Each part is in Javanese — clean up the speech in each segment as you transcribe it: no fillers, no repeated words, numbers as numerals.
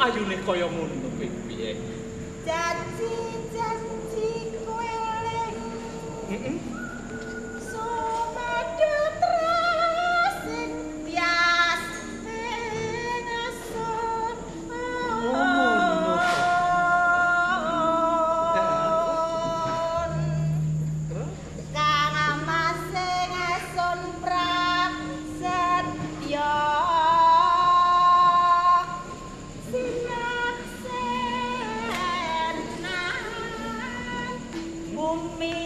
Ayune kaya ngono piye? Janji-janji kowe. Heeh. Sumadep sing tias ingsun. Oh, ngono to. Terus? Kang masing sun prasetya sinaksenan bumi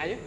Ayo.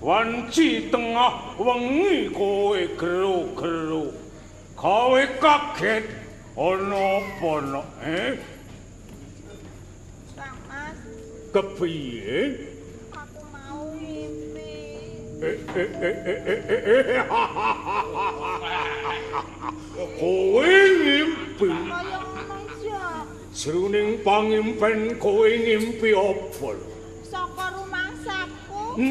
Wanci tengah wengi kowe gero-gero. Kowe kaget ana apa nok, eh? Kang Mas. Kepiye? Aku mau ngimpi. Kowe ngimpi. Kaya ngono iya. Jroning pangimpen kowe ngimpi apa? Saka rumangsaku.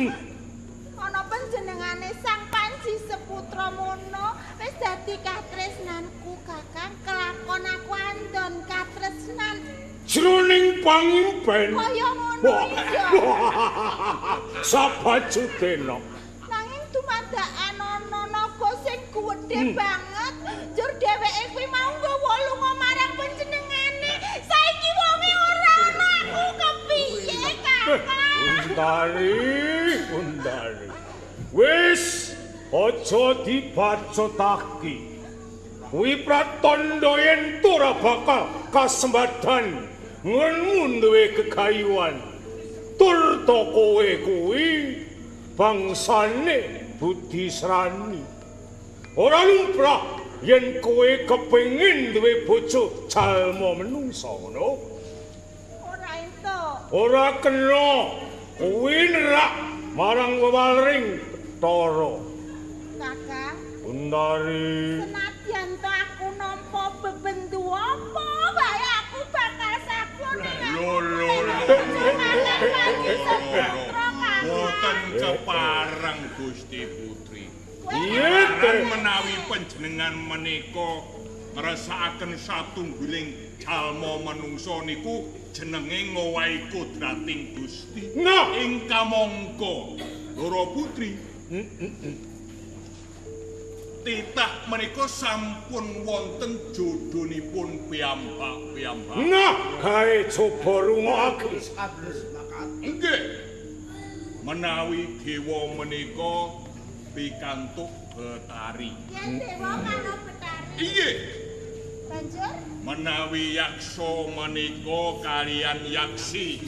Ana panjenengane Sang Panji Seputra Mono wis dadi katresnanku Kakang, kelakon aku andon katresnan. Jroning pangimpen kaya ngono iya. Sabajudena. Nanging dumadakan ana naga sing gedhe banget, njur dheweke kuwi mau nggawa lunga marang panjenengane. Saiki wonge ora ana, aku kepiye Kakang? Undari, undari. Wis aja dibacotake. Kuwi pratandha yen ora bakal kasembadan ngenmu duwe kegayuhan. Tur ta kowe kuwi bangsane Budi Srani. Ora lumrah yen kowe kepengin duwe bojo jalma menungsa ngono. Ora entuk entuk. Ora kena. Kuwi nerak marang wewaring Betara. Kakang, Untari. Senadyan to aku nampa bebendu apa wae aku bakal sagun ning Lho lho lho. Boten kepareng Gusti Putri. Iya, Lan menawi panjenengan menika ngrasakaken satunggiling jalma manungsa niku jenenge ngowahi kodrating Gusti. Nah, Ing kamangka Ndara Putri, titah menika sampun wonten jodhonipun piyambak-piyambak. Nah, gawe coba rungokake. Nggih. Menawi dewa menika pikantuk Betari. Yen dewa karo Betari. Inggih. Banjur Menawi yaksa menika kalian yaksi.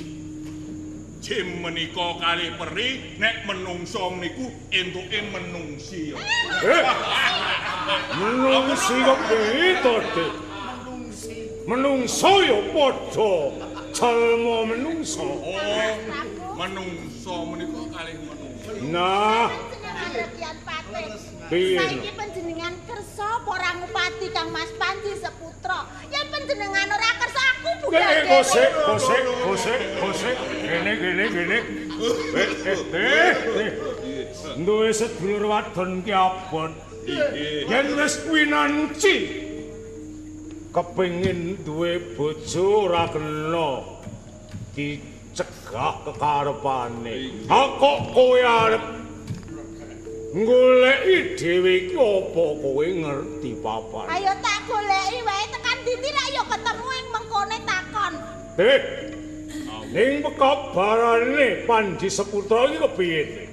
Jim menika kalih peri, nek menungsa meniku entuke menungsi. Eh. Menungsi kok piye to, Dik? Menungso ya padha jalma menungso. Oh, menungsa menika kalih menungsa. Nah, panjenengan Rakyat Patih. Piye? Saiki panjenengan kersa apa ora ngupati Kang Mas Panji Seputra? Yen panjenengan ora kersa aku budal Eh, dhewe. kosek, kosek, kosek, kosek. Gene, gene, gene. Eh, eh, eh, eh. Duwe sedulur wadon ki abot. Inggih. Yen wis winanci kepengin duwe bojo ora kena dicegah kekarepane. Ha kok kowe arep goleki dhewe iki apa kowe ngerti papan? Ayo tak goleki wae tekan dindi lak ya ketemu ing mengkone takon. Eh, ning pekabarane Panji Seputra iki kepiye? Dik?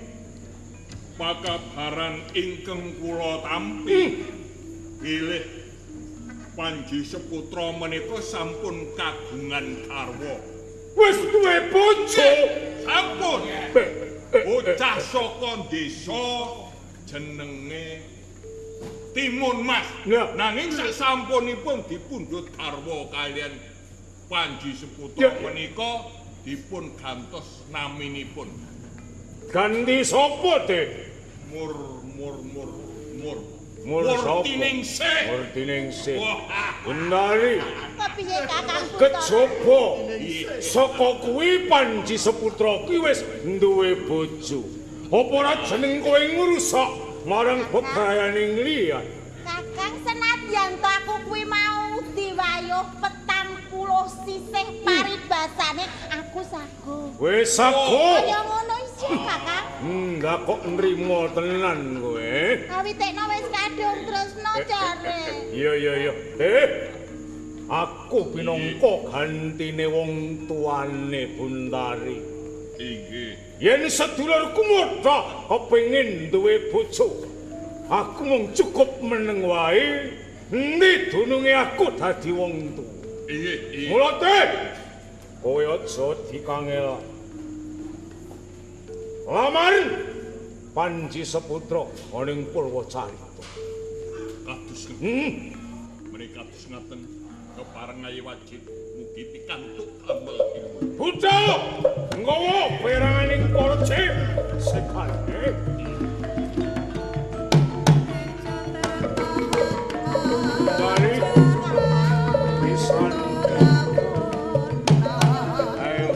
Pakabaran ingkang kula tampi bilih Panji Seputra menika sampun kagungan garwa. Wis duwe bojo. Sampun. Eh, eh, eh. Bocah saka desa jenenge Timun Mas. Ya. Nanging sasampunipun dipundhut garwa kalian Panji Seputra Ya. menika dipun gantos naminipun. Ganti sapa, Dik? Mur mur mur mur. Mur sapa? Murtiningsih. Murtiningsih. Wah, Undari Kepiye Kakang Buta? kejaba saka kuwi Panji Seputra ki wis duwe bojo. Apa ora jeneng kowe ngrusak marang bebrayaning liyan? Kakang senadyan to aku kuwi mau diwayuh 40 sisih paribasane aku sago. Wis sago. Kaya ngono isih Kakang. Lah kok nrimo tenan kowe? Awitekno wis kadung tresno jare. Iya iya iya. Aku pinangka gantine wong tuane Buntari. Inggih. Yen sedulurku modha kepengin duwe bojo, aku mung cukup meneng wae. Endi dununge aku dadi wong tuwa. Inggih, inggih. Mula Dik, kowe aja dikangel. Lamar Panji Seputra ana ing Purwacarita. Kados menika kados ngaten kepareng ayi wajib mugi pikantuk amel ilmu. Budal nggawa peranganing para cip sekane. Dari pisan. Ayo.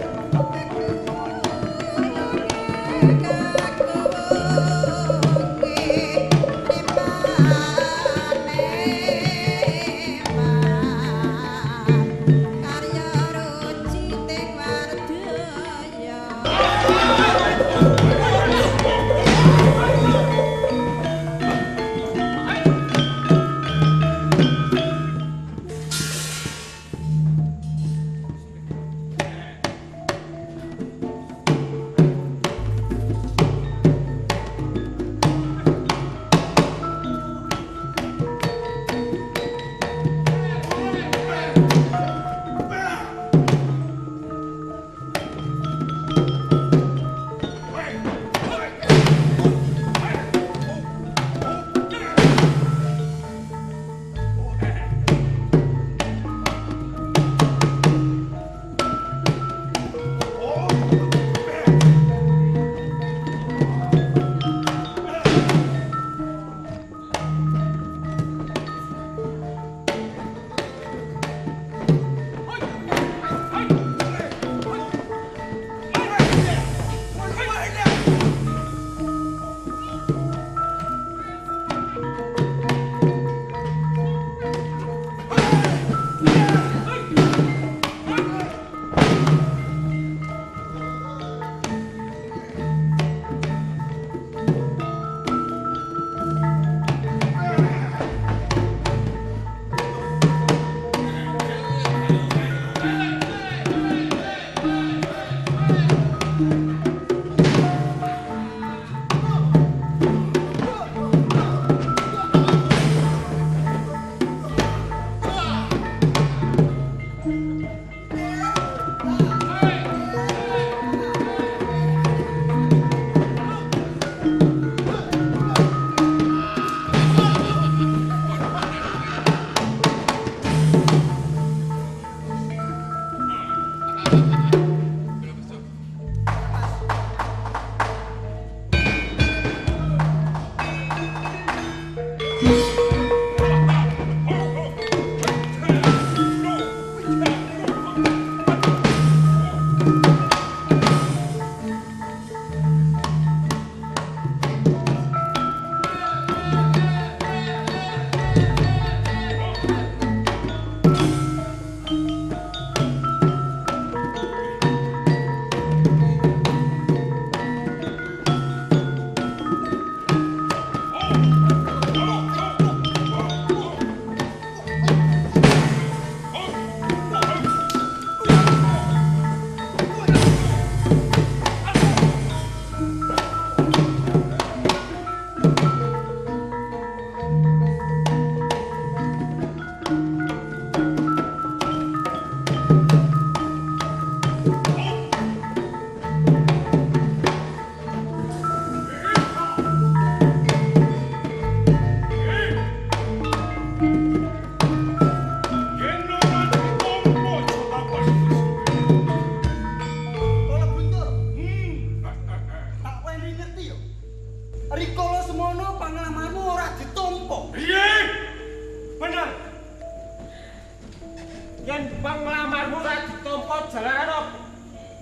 Wong nglamarmu ora ditampa jalaran apa?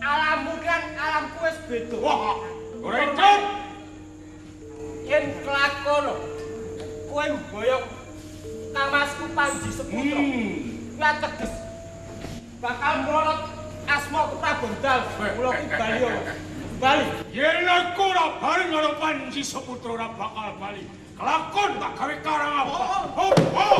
Alammu kan alamku wis beda. Wah, ora entuk. Yen kelakon kowe mboyong Kamasku Panji Seputra. Kuwi teges bakal mlorot asma ku Prabondal. Kula ku bali ora. Bali. Yen aku ora bareng karo Panji Seputra ora bakal bali. Kelakon tak gawe karang apa. Oh, oh.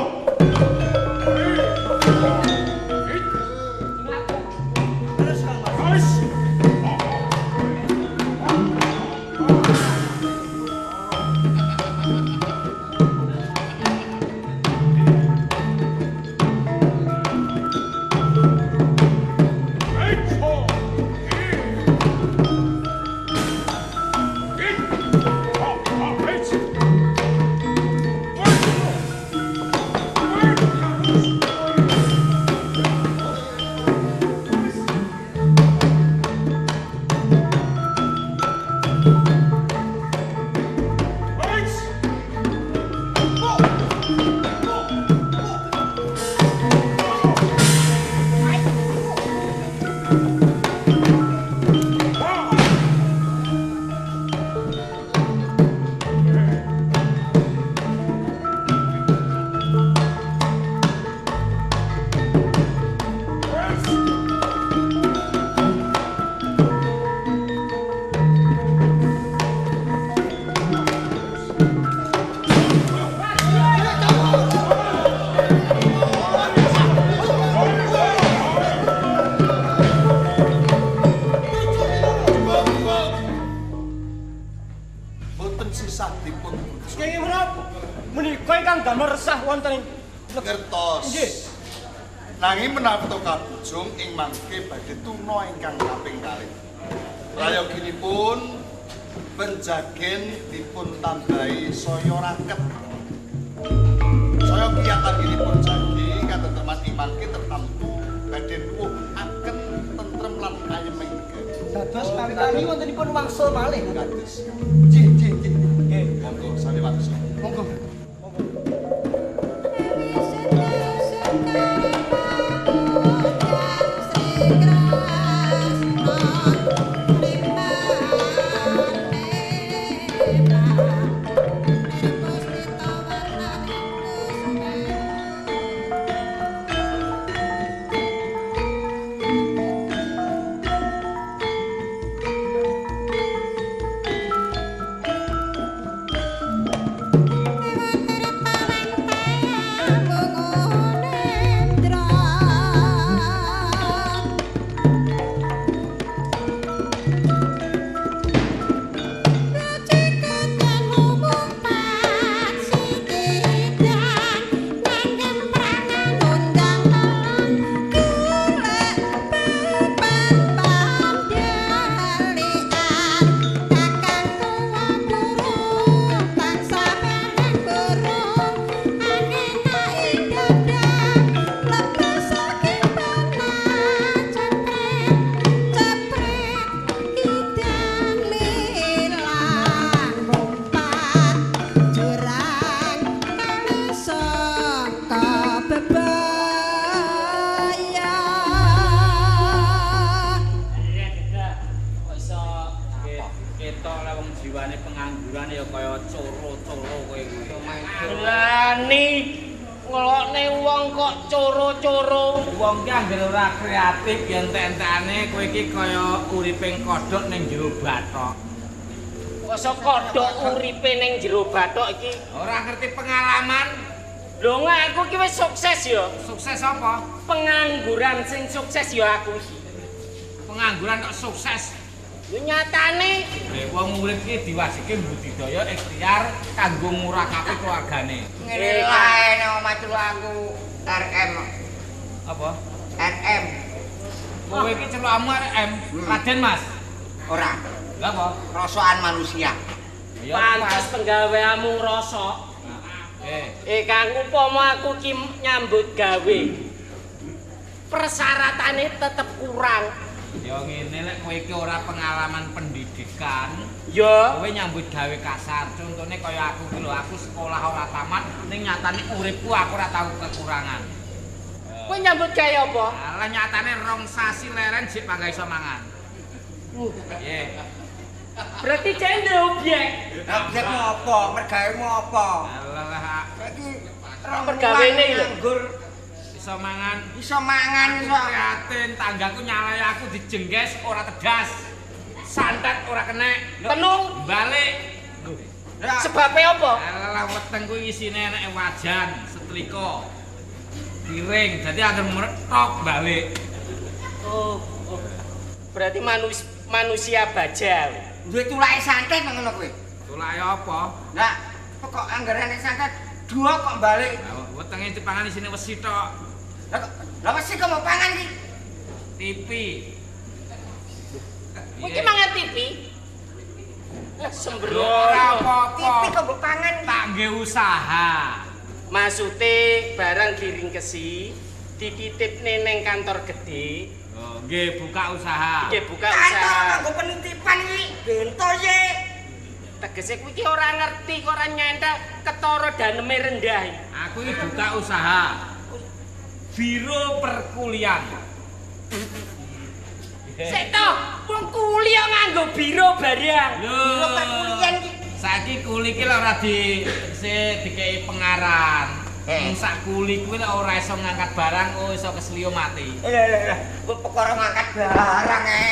Nanging menawi kabujung ing mangke badhe tuna ingkang kaping kalih. Prayoginipun penjagen dipun tambahi saya raket. Saya kiyat anggenipun jagi katentreman ing mangke tertamtu badhe nuwuhaken tentrem lan ayem ing negari. Dados kali-kali wontenipun wangsul malih. Kados. Nggih, nggih, nggih. Nggih, monggo sami wangsul. Monggo. Kreatif yen entek-entekane kowe iki kaya uripe kodhok ning jero bathok. Kok kodhok uripe ning jero bathok iki? Ora ngerti pengalaman. Lho aku iki wis sukses ya. Sukses apa? Pengangguran sing sukses ya aku iki. Pengangguran kok sukses? Lho nyatane wong urip iki diwajibke mbudidaya ikhtiar kanggo ngurakapi keluargane. Ngene lae nang omah aku RM. Apa? RM. Kowe iki celukmu RM, Raden Mas. Ora. Lha apa? Rosokan manusia. Pantes penggaweanmu ngrosok. Kang upama aku ki nyambut gawe. Persyaratannya tetep kurang. Ya ngene lek kowe iki ora pengalaman pendidikan, ya kowe nyambut gawe kasar. Contone kaya aku ki lho, aku sekolah ora tamat, ning nyatane uripku aku ora tau kekurangan. Kowe nyambut gawe apa? Alah nyatane rong sasi leren jek panggah iso mangan. Piye? Berarti cek ndek obyek. Obyek apa? Mergawemu apa? Alah saiki rong pergawene lho. Nganggur iso mangan. Iso mangan iso. Prihatin tanggaku nyalai aku dijengges ora tegas. Santet ora kenek. Tenung balik. Sebabe apa? Alah wetengku isine eneke wajan, setrika. Piring, dadi anggere mretok balik. Oh, oh. Berarti manusia baja. Duwe tulake santet ngono kuwi. Tulake apa? Lah, pokok anggarane santet dua kok balik. Lah wetenge dipangan isine wesi tok. Lah kok lah wesi kok mau pangan iki? TV. Kowe iki mangan TV? Lah sembrono. Ora apa-apa. TV kok mbok pangan tak ngge usaha. Maksude barang diringkesi dititipne ning kantor gede. Oh, nggih buka usaha. Nggih buka usaha. Kantor kanggo penitipan iki bento ye. Tegese kuwi iki ora ngerti kok ora nyenthel ketara daneme rendah. Aku iki buka usaha. Biro perkulian. Sik to, wong kuliah nganggo biro barang. Biro perkulian iki. Saiki kuli iki lho ora dikei pengaran. Wong sak kuli kuwi lek ora iso ngangkat barang, oh iso keslio mati. Lha lha lha, kok perkara ngangkat barang e.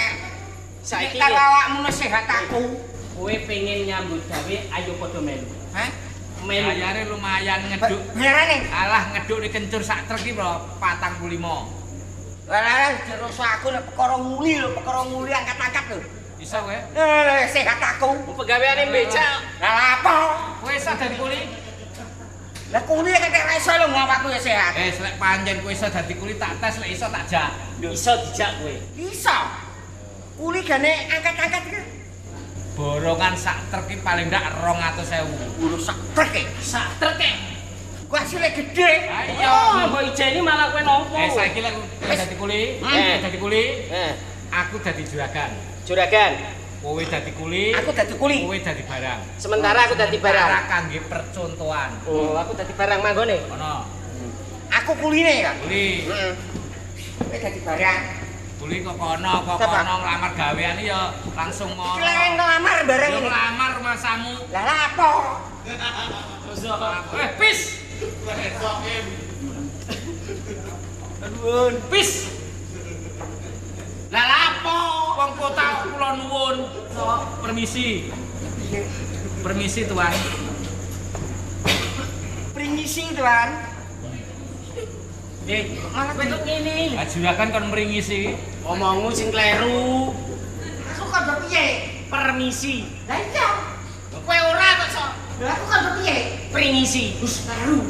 Saiki karo awakmu sehat aku. Kowe pengen nyambut gawe, ayo padha melu. Hah? Melu. Bayare lumayan ngeduk. Bayarane? Alah ngeduk di kencur sak truk iki, Bro, 45. Lah lah terus aku nek perkara nguli lho, perkara nguli angkat-angkat lho. Iso kowe? Eh, sehat aku. Pegaweane becak. Lah lha apa? Kowe iso dadi kuli? Lah kuli kek ora iso lho awakku ya sehat. Eh, lek pancen kowe iso dadi kuli tak tes lek iso tak jak. Iso dijak kowe. Iso. Kuli gane angkat-angkat iki. Borongan sak truk iki paling ndak 200.000. Lho sak truk e. Sak truk e. Kuwi hasilnya gede. Ayo, oh, mbok ijeni malah kowe nampa. Eh saiki lek dadi kuli, dadi kuli. Aku dadi juragan. Juragan. Kowe dadi kuli, aku dadi kuli. Kowe dadi barang. Sementara aku dadi barang. Sementara kangge percontohan. Oh, aku dadi barang manggone. Ono. Aku kuline ya. Kuli. Heeh. Kowe dadi barang. Kuli kok kono nglamar gawean ya langsung ngono. Iki lek nglamar barang ini. Nglamar rumasamu. Lah lha apa? Eh, pis. Nuwun. Pis. Lah lha apa? Wong kota kula nuwun. Permisi. Permisi, Tuan. Permisi, Tuan. Eh, malah kowe kok ngene. Lah juragan kon mringisi. Omongmu sing kleru. Aku kok piye? Permisi. Lah iya. Kowe ora kok sok. Lah aku kok piye? Permisi. Wis kleru.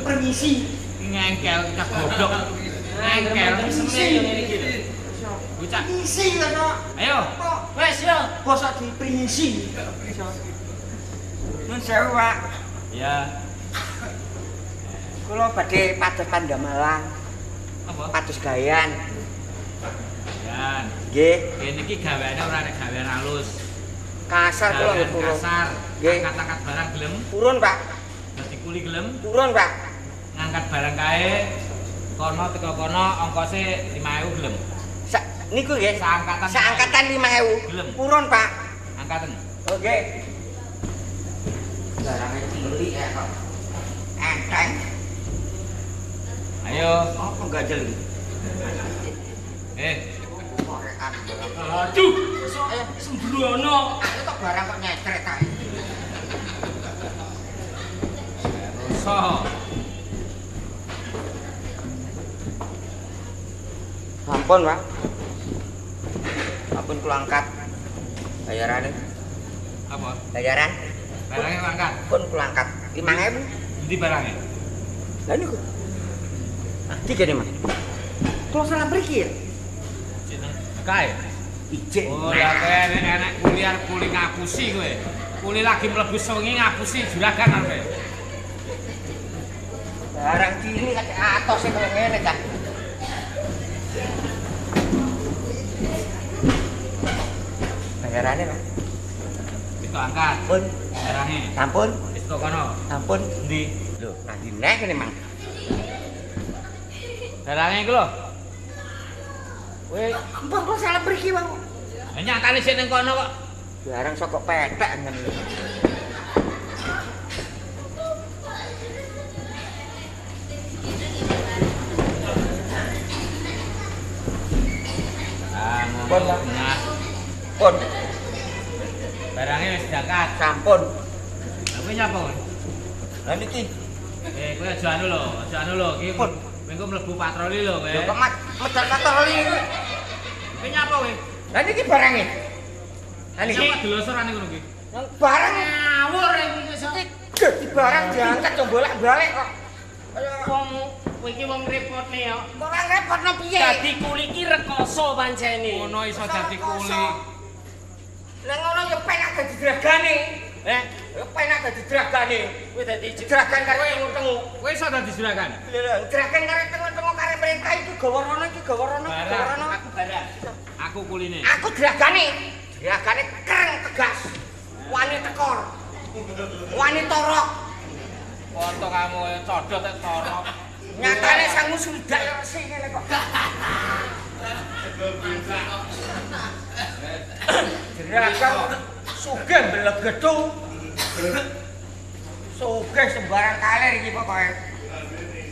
Permisi. Ngengkel cah goblok. Ngengkel. Permisi. Bocah. Permisi kok. Ayo. Wes yo, bosok dipermisi. Nun sewu, Pak. Ya. Kula badhe pados pandamalan. Apa? Pados gawean. Gawean. Nggih. Kene iki gaweane ora nek gawean halus. Kasar kula nggih purun. Kasar. Nggih. Angkat-angkat barang gelem? Purun, Pak. Dadi kuli gelem? Purun, Pak. Ngangkat barang kae kono teko kono ongkose 5.000 gelem. Sak niku nggih. Saangkatan. Saangkatan 5.000. Gelem. Purun, Pak. Angkaten. Oh, nggih. Barange cilik ya kok. Enteng. Ayo. Apa ganjel iki? Eh. Aduh, sembrono. Aku tok barang kok nyetret ae. Rusak. Ampun, Pak. Ampun kula angkat. Bayarane. Apa? Bayaran. Barangnya angkat. Pun kula angkat. 5.000. Endi barange? Lah niku. Iki kene, Mas. Kula salah mriki ya? Jeneng kae. Ijek. Oh, lah kowe enek kuli arep kuli ngapusi kowe. Kuli lagi mlebu sewengi ngapusi juragan arep. Barang cilik kate atose kaya ngene ta. Bayarane, Mas. Wis tok angkat. Pun. Barange. Sampun. Wis tok kono. Sampun. Endi? Lho, nang ndi neh kene, Mang? Barange iku lho. Kowe mbah kok salah mriki, Bang. Lah nyatane sik ning kono kok. Barang saka petek ngene lho. Ah, pun. Nah. Pun. Barangnya wis diangkat. Sampun. Lah kowe nyapa kowe? Lah niki. Kowe aja anu lho, aja anu lho iki. Pun. Kowe engko mlebu patroli lho kowe. Lho kok medal patroli. Kowe nyapa kowe? Lah niki barange. Lah niki nyapa delosorane ngono iki. Barang ngawur iki wis iki barang diangkat yo bolak-balik kok. Wong kowe iki wong repotne yo. Kok ora repotno piye? Dadi kuli iki rekoso pancene. Ngono iso dadi kuli. Lah ngono yo penak dadi juragane. Eh, yo penak dadi juragane. Kowe dadi juragan karo tengok-tengok. Kowe iso dadi juragan? Lho, juragan karo tengok-tengok karo merintah iki gawa rono iki gawa rono iki gawa rono. Aku barang. Aku kuline. Aku juragane. Juragane kereng tegas. Wani tekor. Wani torok. Foto kamu codot tek torok. Nyatane sangu suwidak yo resik ngene kok. Juragan sugih mblegedu. Sugih sembarang kalir iki pokoke.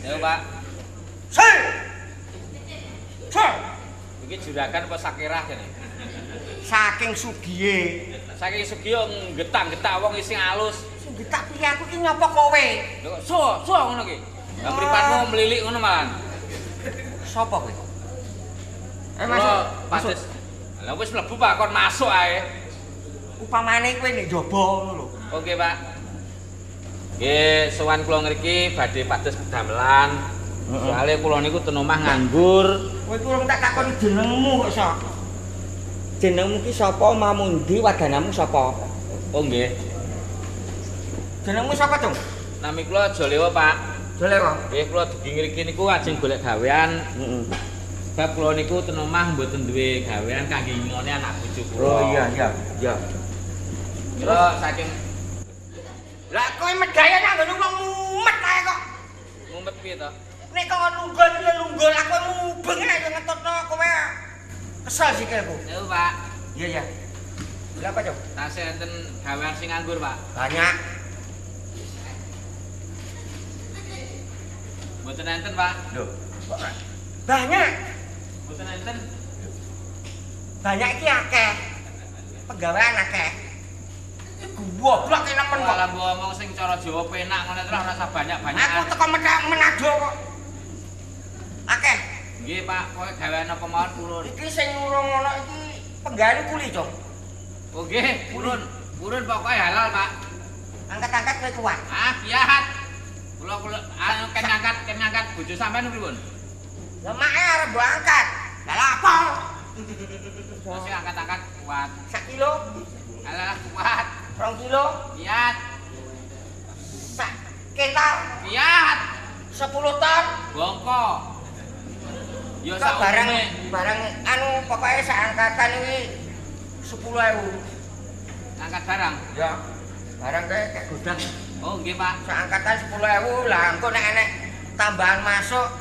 Ayo, Pak. Sir. Sir. Iki juragan apa sakirah kene? Saking sugihe. Saking sugihe nggetak-getak wong sing alus. Sing getak piye aku iki nyapa kowe? Lho kok so ngono ki. Lah mripatmu mlilik ngono malan. Sopo kowe? Masuk. Masuk. Lah wis mlebu Pak kon masuk ae. Upamane kowe nek njaba ngono lho. Oke, Pak. Nggih, sowan kula ngriki badhe pados pedamelan. Soale kula niku ten omah nganggur. Kowe iki urung tak takoni jenengmu kok iso. Jenengmu ki sapa, omahmu ndi, wadanamu sapa? Oh nggih. Jenengmu sapa, Cung? Nami kula Jolewa, Pak. Jolewa. Nggih, kula dugi ngriki niku ajeng golek gawean. Heeh. Sebab kula niku ten omah mboten duwe gawean kangge ngingone anak bojo kula. Oh iya iya, iya. Kula saking Lah kowe medaya nang nggon wong mumet ae kok. Mumet piye to? Nek kok lungguh ya lungguh, lah kowe mubeng ae ngetutno kowe. Kesel sikilku. Lho, Pak. Iya iya. Lha apa, Cuk? Tasih enten gawean sing nganggur, Pak. Banyak. Mboten enten, Pak. Lho, kok banyak. Mboten enten. Banyak iki akeh. Penggawean akeh. Goblok nemen kok. Lah mbok omong sing cara Jawa penak ngono terus ora usah banyak-banyak. Aku teko Manado kok. Akeh. Nggih, Pak, kowe gawean apa mawon purun. Iki sing urung ana iki penggawean kuli, Cuk. Oh nggih, purun. Purun pokoke halal, Pak. Angkat-angkat kowe kuat. Ah, kiat. Kula kula anu ken ngangkat bojo sampean pripun? Lemake arep mbok angkat. Lah lha apa? Sing angkat-angkat kuat. Sak kilo? Alah kuat. 2 kilo? Kiat. Sak kental? Kiat. 10 ton? Bongko. Ya sak barang barang anu pokoke sak angkatan iki 10.000. Angkat barang? Ya. Barang kayak gudang. Oh nggih, Pak. Sak angkatan 10.000 lah engko nek enek tambahan masuk.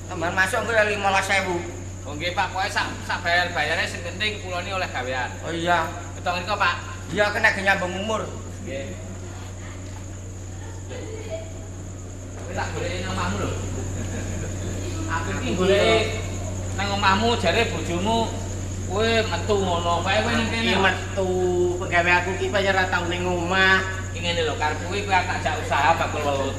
Tambahan masuk engko ya 15.000. Oh nggih, Pak, pokoke sak bayar-bayare sing penting kula ni oleh gawean. Oh iya. Ketong niku, Pak. Iya, kena nyambung umur. Nggih. Kowe tak goleki nang omahmu lho. Aku iki goleki nang omahmu jare bojomu kowe metu ngono. Pae kowe ning kene. Iki metu penggawe aku ki pancen ora tau ning omah. Iki ngene lho, karepku kuwi tak jak usaha bakul welut.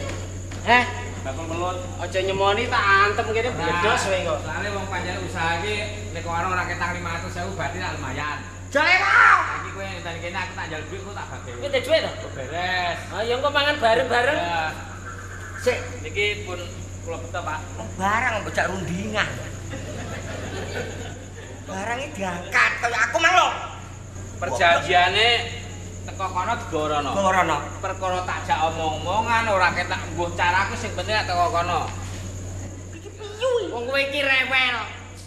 Heh, bakul welut. Aja nyemoni tak antem kene bledos kowe kok. Soale wong pancen usaha iki nek ora ora ketang 500.000 berarti tak lumayan. Jalewa. Iki kowe ngenteni kene aku tak njaluk dhuwit kok tak bagi. Kowe ndek dhuwit to? Beres. Ha ya engko mangan bareng-bareng. Sik, niki pun kula beto, Pak. Barang mbok rundingan. Barangnya diangkat kaya aku mang lho. Perjanjiane teko kono digorono. Gorono. Perkara tak jak omong-omongan ora ketak mbuh caraku sing penting teko kono. Iki piye? Wong kowe iki rewel.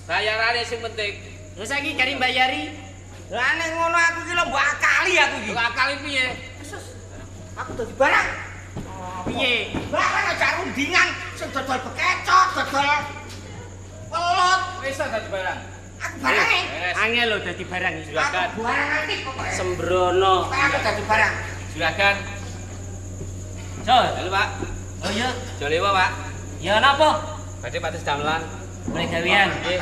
Bayarane sing penting. Lha saiki gari mbayari. Lah nek ngono aku iki lho mbok akali aku iki. Mbok akali piye? Aku dadi barang. Piye? Barang aja rundingan sing dodol bekecot, dodol welut. Wis dadi barang. Aku barange. Angel lho dadi barang iki. Juragan. Aku barang antik pokoke. Sembrono. Aku dadi barang. Juragan. Jol. Halo, Pak. Oh iya. Jolewa, Pak. Ya napa? Badhe pates damelan. Mulai gawean. Nggih.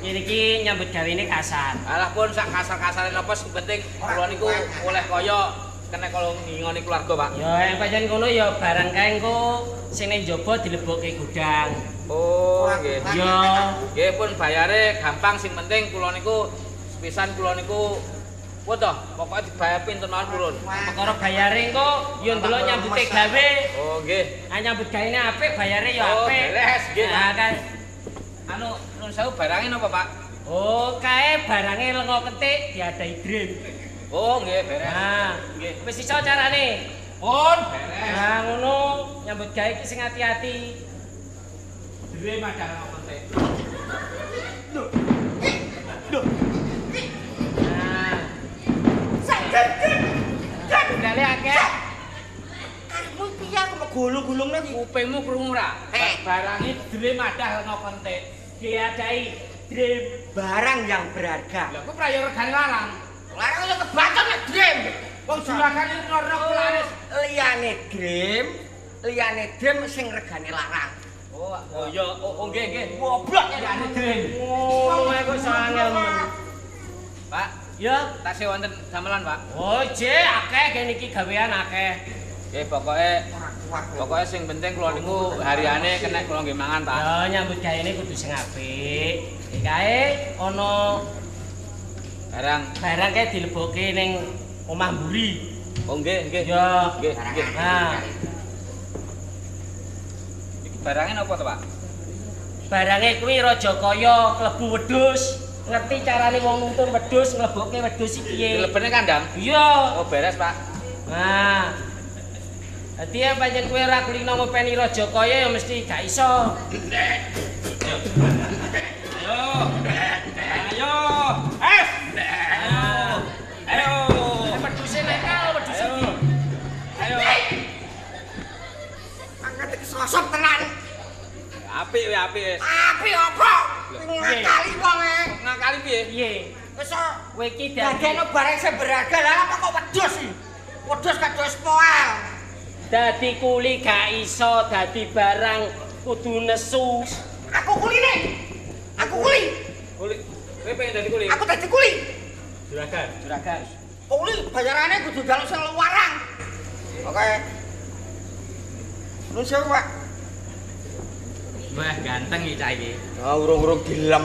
Ngene iki nyambut gawene kasar. Alah pun sak kasar-kasare napa sing penting kula niku oleh kaya kena kalau ngingoni keluarga, Pak. Ya nek pancen ngono ya barang kae engko sing ning njaba dilebokke gudang. Oh, nggih. Ya. Nggih pun bayare gampang sing penting kula niku sepisan kula niku pun toh, pokoke dibayar pinten mawon purun. Perkara bayare engko ya ndelok nyambute gawe. Oh, nggih. Ah nyambut gawene apik bayare ya Oh, apik. beres nggih. Nah, kan. Anu nuwun sewu barange napa, Pak? Oh, kae barange lenga ketik diadahi dream. Oh, nggih, beres. Nah, Nggih. wis iso carane. Pun beres. Nah, ngono nyambut gawe iki sing ati-ati. Dream ada lenga ketik. Nah, Budale akeh. Karepmu piye aku mau gulung-gulungne iki? Kupingmu krungu ora? Eh. Barange dream ada lenga ketik. diadahi dream. Barang yang berharga. Lah kok prayo regane larang? Larang yo kebacut nek dream. Wong juragane nyorok laris. Liyane dream, liyane dream sing regane larang. Oh, oh iya, oh nggih nggih. Goblok Liyane dream. Oh, aku iso angel men. Pak, Ya. tasih wonten damelan, Pak. Oh, jek akeh kene iki gawean akeh. Nggih, pokoke Ora kuat. pokoke sing penting kula niku hariane kena kula nggih mangan, Pak. Ya nyambut gawene kudu sing apik. Iki kae ana Barang. barang kae dilebokke ning omah mburi. Oh nggih, nggih. Ya. Nggih, nggih. Nah, Iki barange napa to, Pak? barange kuwi raja kaya klebu wedhus. Ngerti carane wong nuntun wedhus nglebokke wedhus iki piye? Dilebene kandang. Iya. Oh, beres, Pak. Nah. Dadi yen pancen kowe ora kulino ngopeni raja kaya ya mesti gak iso. Ayo. Ayo. Es. Ayo. Ayo. Wedhuse nakal, wedhuse. Ayo. Angkat kesosok tenan. Apik we apik wis. Apik apa? Ngakali wong e. Ngakali piye? Piye? Wis Kowe iki dadi dadekno barang sing berharga lah apa kok wedhus iki? Wedhus kados poel. dadi kuli gak iso, dadi barang kudu nesu. Aku kuline. Aku kuli. Kuli. Kowe pengen dadi kuli? Aku dadi kuli. Juragan. Juragan. Kuli bayarane kudu njaluk sing luwarang. Oke. Nuwun sewu, Pak. Wah, ganteng iki cah iki. Ah, urung-urung dilem.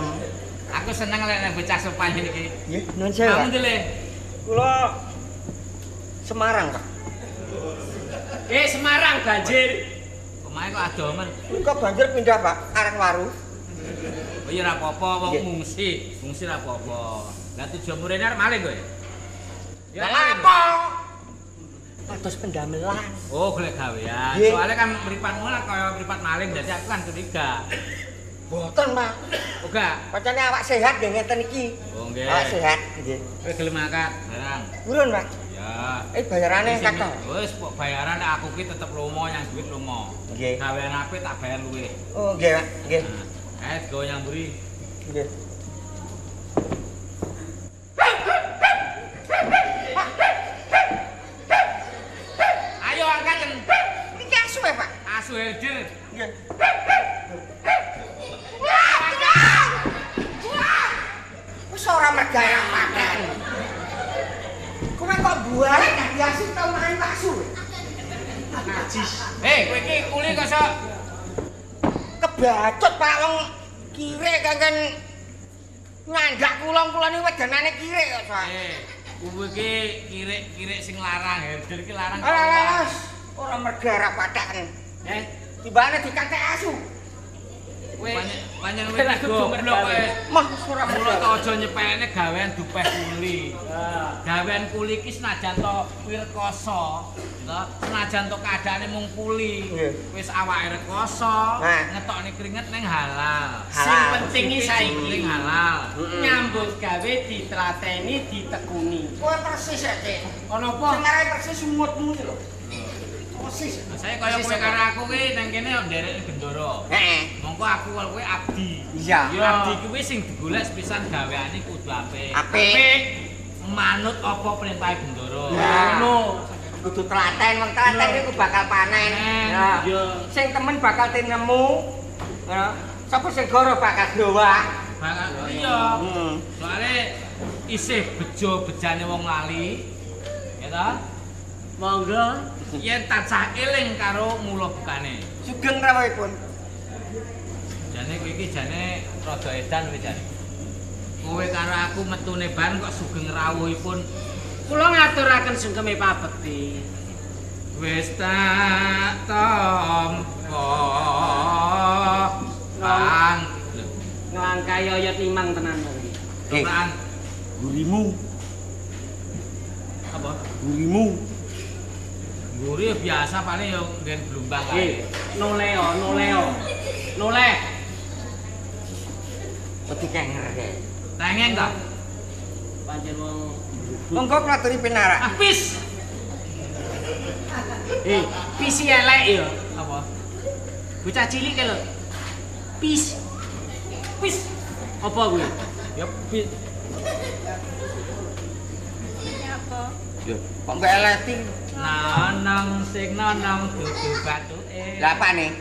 Aku seneng lek nek bocah sopan ngene iki. Nggih, nuwun sewu. Kamu ndi, Le? Kula Semarang, Pak. Eh Semarang banjir. Omahe kok adomen. Kok banjir pindah, Pak, Karangwaru. Oh iya ora apa-apa wong Nggih. ngungsi, ngungsi ora apa-apa. Lah tujuanmu rene arep maling kowe? Ya Lah maling. apa? Pados pendamelan. Oh, golek gawean. Nggih. Soalnya kan mripatmu lah kaya mripat maling, dadi aku kan curiga. Mboten, Pak. Oh, gak? Pancene awak sehat nggih ngeten iki. Oh, nggih. Awak sehat, nggih. Kowe gelem angkat barang. Purun, Pak. Ya. Eh bayarane kathah. Wis kok bayaran nek aku ki tetep lomo yang duit lomo. Nggih. Gawean apik tak bayar luwih. Oh, nggih, Pak. Nggih. Nah, eh digawe nyang mburi. Nggih. Ayo angkaten. Niki asu ya, Pak? Asu herder. Nggih. Wis ora mergaya paten. Kowe kok buare dadi asu tau mangan asu. Najis. Hei, kowe iki kuli kok sok Kebacut Pak wong kire kangken nyandak kula-kula niku wedanane kire kok, Pak. Eh, kuwi iki kirik-kirik sing larang, herder iki larang. Alah, ora mergara paten. Eh, Timbane dikatek asu. kowe Pancen kowe iki goblok kowe. Mah ora Mula mergara. to aja nyepelne gawean dupeh kuli. Gawean kuli iki senajan to kuwi rekoso, to, senajan to keadaane mung kuli. Nggih. Wis awake rekoso, Nah. ngetokne keringet ning halal. Sing Halal. penting iki saiki Ning halal. nyambut gawe ditlateni, ditekuni. Kowe persis ya, Cik. Ana apa? Sing arai persis umutmu iki lho. Persis. Saya kaya kowe karo aku kuwi nang kene yo nderek Bendoro. Heeh. Mongko aku karo kowe abdi. Iya. Abdi kuwi sing digolek sepisan gaweane kudu apik. Apik. Manut apa perintahe Bendoro. Ngono. Kudu telaten, wong telaten niku bakal panen. Iya. Sing temen bakal tinemu. Ngono. Sapa sing goro bakal growak. Bakal iya. Soale isih bejo bejane wong lali. Ya ta? Monggo. Yen tansah eling karo mula bukane. Sugeng rawuhipun. Jane kowe iki jane rada edan kowe jane. Kowe karo aku metune ban kok sugeng rawuhipun. Kula ngaturaken sungkeme pabekti. Wis tak tampa. Bang nglangkai oyot limang tenan to iki. Toprakan gurimu. Apa? Gurimu. Guri biasa paling yo nggen blumbang kae. Noleo, noleo. Noleh. Wedi kenger kae. Tengeng ta? Pancen wong monggo kula aturi pinarak. Ah, pis. Pis elek ya. Apa? Bocah cilik kae lho. Pis. Pis. Apa kuwi? Ya pis. Apa? Kok mbek eleti? Nanang sing nanang dudu batuke. Lah apane?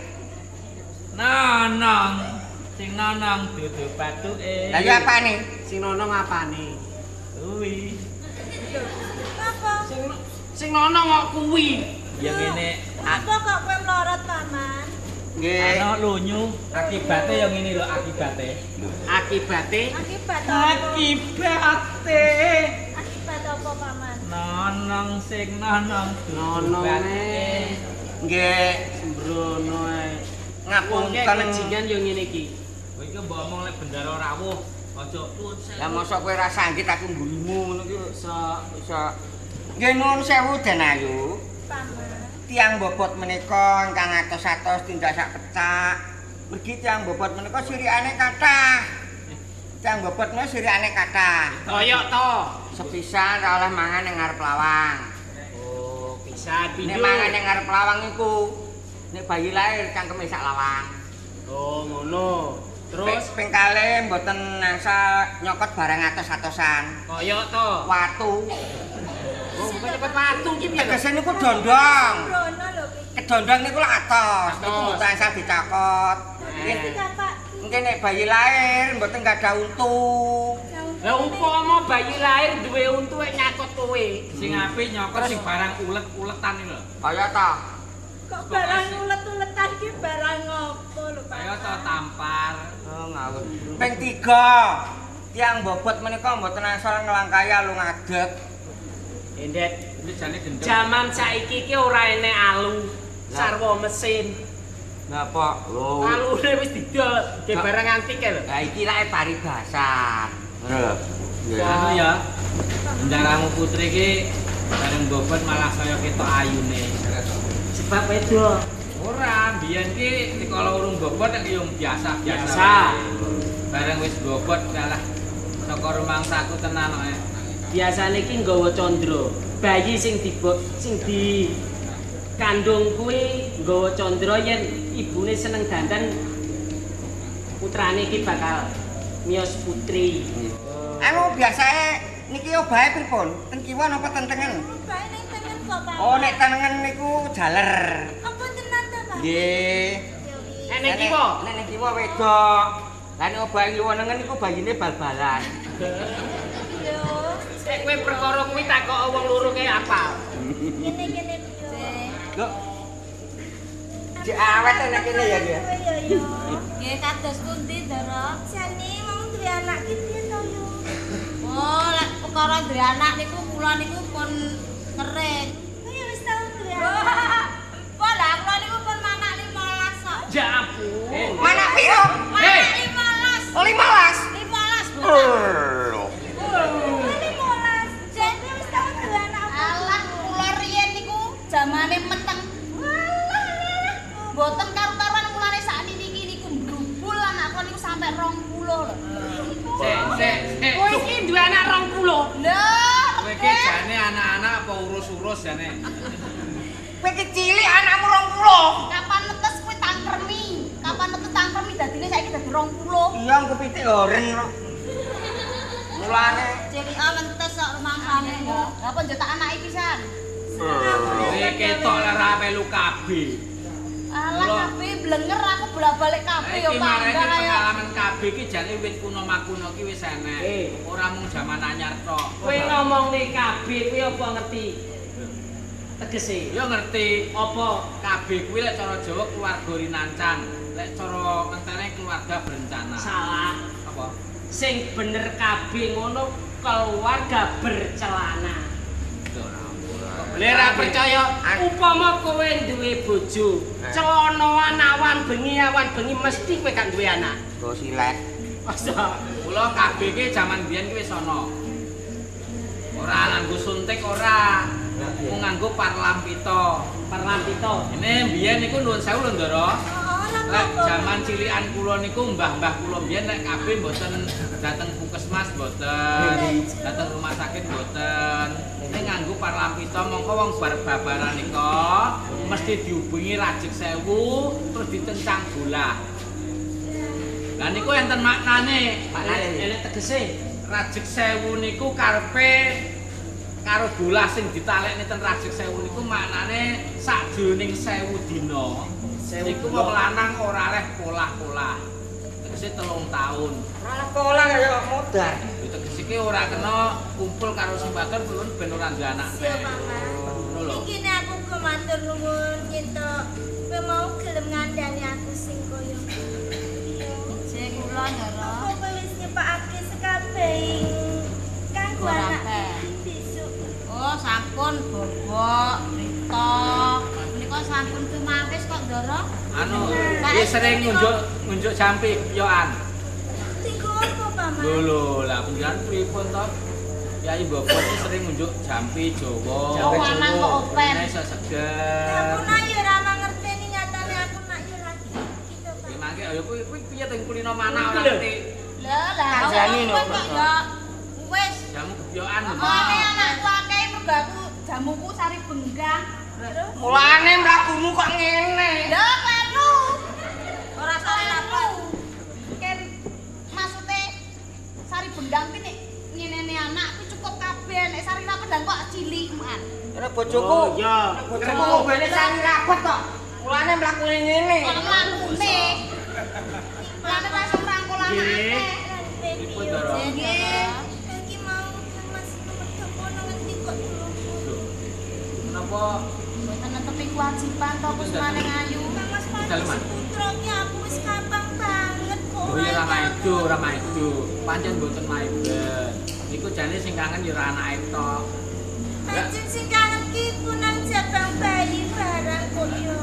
Nanang sing nanang dudu batuke. Lah ya apane? Sing nonong apane? Kuwi. Apa? Sing nonong kok kuwi. Ya ngene. Apa kok kowe mlorot, Paman? Nggih. Ana lunyu, akibate ya ngene lho akibate. Akibate? Akibat apa? Akibate. Akibat apa, Paman? Nonong sing nonong nonong. Nggih, sembrono ae. Ngapunten kejingan yo ngene iki. Kowe iki mbok omong lek bendara rawuh, aja nuwun sewu. Lah mosok kowe ra sanggit aku mburimu ngono ki iso iso. Nggih nuwun sewu Den Ayu. Paman. Tiyang bobot menika ingkang atos-atos tindak sak pecak. Mergi tiyang bobot menika sirikane kathah. Tiyang bobot menika sirikane kathah. Koyok to. Sepisan ra oleh mangan ning ngarep lawang. Oh, pisan pindho. Nek mangan ning ngarep lawang iku nek bayi lahir cangkeme sak lawang. Oh, ngono. Terus ping kalih mboten angsal nyokot barang atos-atosan. Koyok to. Watu. Oh, bukan nyokot watu iki piye? Tegese niku dondong. Kedondong niku lak atos, niku mboten angsal dicokot. Mungkin nek bayi lahir mboten gadah untu. Lah upama bayi lahir duwe untu nyakot kowe. Sing apik nyokot sing barang ulet-uletan iki lho. Kaya ta? Kok barang ulet-uletan iki barang apa lho, Pak? Kaya ta tampar. Oh, ngawur. Ping 3. Tiyang bobot menika mboten angsal nglangkai alu ngadeg. Endet, jane gendeng. Jaman saiki iki ora enek alu, sarwa mesin. Napa? Lho. Alune wis didol, ge barang antik lho. Lah iki lak paribasan. Ngono lho. Anu ya. Bendaramu putri iki bareng bobot malah saya ketok ayune. Sebab wedo. Ora, biyen ki dikala urung bobot nek yo biasa-biasa. Bareng wis bobot kalah saka rumangsaku tenan kok. Biasane iki nggawa candra. Bayi sing sing di kandung kuwi nggawa candra yen ibune seneng dandan putrane iki bakal miyos putri. Anu biasae niki obahe pripun? Ten kiwa napa ten tengen? Obahe ning tengen kok, Pak. Oh, nek tengen niku jaler. Apa tenan ta, Pak? Nggih. Nek ning kiwa? Nek ning kiwa wedok. Lah nek obahe kiwa nengen niku bayine bal-balan. Yo. Nek kowe perkara kuwi takok wong loro kae apal. Kene-kene piye? Lho. Jek awet nek kene ya, ya. Nggih, kados pundi, Ndara? Jane wong duwe anak ki piye to, yo? Oh, lek perkara duwe anak niku kula niku pun kering. Oh, ya wis tau duwe anak. Pun lah kula niku pun manak 15 kok. Ya ampun. Manak piro? Manak 15. Oh, 15. 15, Bu. Lho. 15. Jane wis tau duwe anak. Alah, kula riyen niku jamane meteng. Walah, alah. Mboten karu-karuan mulane sakniki niku mbrubul anak kula niku sampe 20 lho. Sik, sik. Kowe iki duwe anak 20. Lho, kowe iki jane anak-anak apa urus-urus jane? Kowe iki cilik anakmu 20. Kapan netes kowe tangkremi? Kapan netes tangkremi dadine saiki dadi 20. Iya, engko pitik oren kok. Mulane cilike mentes kok rumangsane ya. Lah apa njotak anake pisan? Kowe ketok ora melu KB. Alah KB blenger aku bolak-balik KB ya Iki marane panggah kaya. Pengalaman KB iki jane wit kuno makuno ki wis enek. Ora mung jaman anyar tok. Kowe ngomongne KB kuwi apa ngerti? Tegese. Ya ngerti. Apa? KB kuwi lek cara Jawa keluarga rinancang, lek cara ngentene keluarga berencana. Salah. Apa? Sing bener KB ngono keluarga bercelana. Lek ra percaya, upama kowe duwe bojo, celanaan awan bengi mesti kowe gak duwe anak. Go silet. Masa kula KB ki jaman biyen ki wis ana. Ora nganggo suntik ora. Mung nganggo parlampita. Parlampita. Ini biyen niku nuwun sewu lho, Ndara. Lek jaman cilikan kula niku mbah-mbah kula biyen nek KB mboten dateng puskesmas mboten, dateng rumah sakit mboten. Nek nganggo parlampita mongko wong bar babaran nika mesti dihubungi rajek sewu terus ditencang bola. Lah niku enten maknane. Maknane enek tegese. Rajek sewu niku karepe karo bola sing ditalekne ten rajek sewu niku maknane sakjroning 1000 dina. Niku wong lanang ora leh polah-polah. Tegese 3 tahun. Ora polah kaya modar. Tegese ki ora kena kumpul karo sing wadon pun ben ora duwe anak. Iya, Paman. Iki nek aku uga matur nuwun yen to kowe mau gelem ngandani aku sing kaya iya. Jek kula Ndara. Apa kowe wis nyepakake sekabehing kanggo anak besok? Oh, sampun bobok, rita. Menika sampun tumawis kok, Ndara. Anu, wis sering ngunjuk jampi yoan. Tigo apa, Paman? Lho lho, lah panjenengan pripun to? Kyai Bobot iki sering ngunjuk jampi Jawa. Jampi lanang kok open. Nek iso seger. Aku nak yo ora mangerteni nyatane aku nak yo lagi gitu, Pak. Ya mangke ayo kuwi piye to kulino mana ora ngerti. Lho lah, Kandhani lho. kok ya wis jamu gebyokan. Mulane anakku akeh mergo aku jamuku sari benggang. Mulane mlakumu kok ngene. Lho kleru. Ora salah apa. Ken maksude sari benggang ki nek ngenene anak ku cukup kabeh, nek sari rapet kok cilik man. Ora bojoku. Oh iya, bojoku ngombene sari rapet kok. Mulane mlakune ngene. Kok mlakune. Mulane langsung rangkul anake. Pripun, Ndara? Nggih. Iki mau Mas medhok kono ngendi kok dulu. Menapa mboten netepi kewajiban to kusmane ngayu? Mas Panji Putra ki aku wis kapang banget kok. Lho ya ora maido, pancen mboten maiben. Niku jane sing kangen ya ora anake tok. Pancen sing kangen ki ku nang jabang bayi barang kok ya.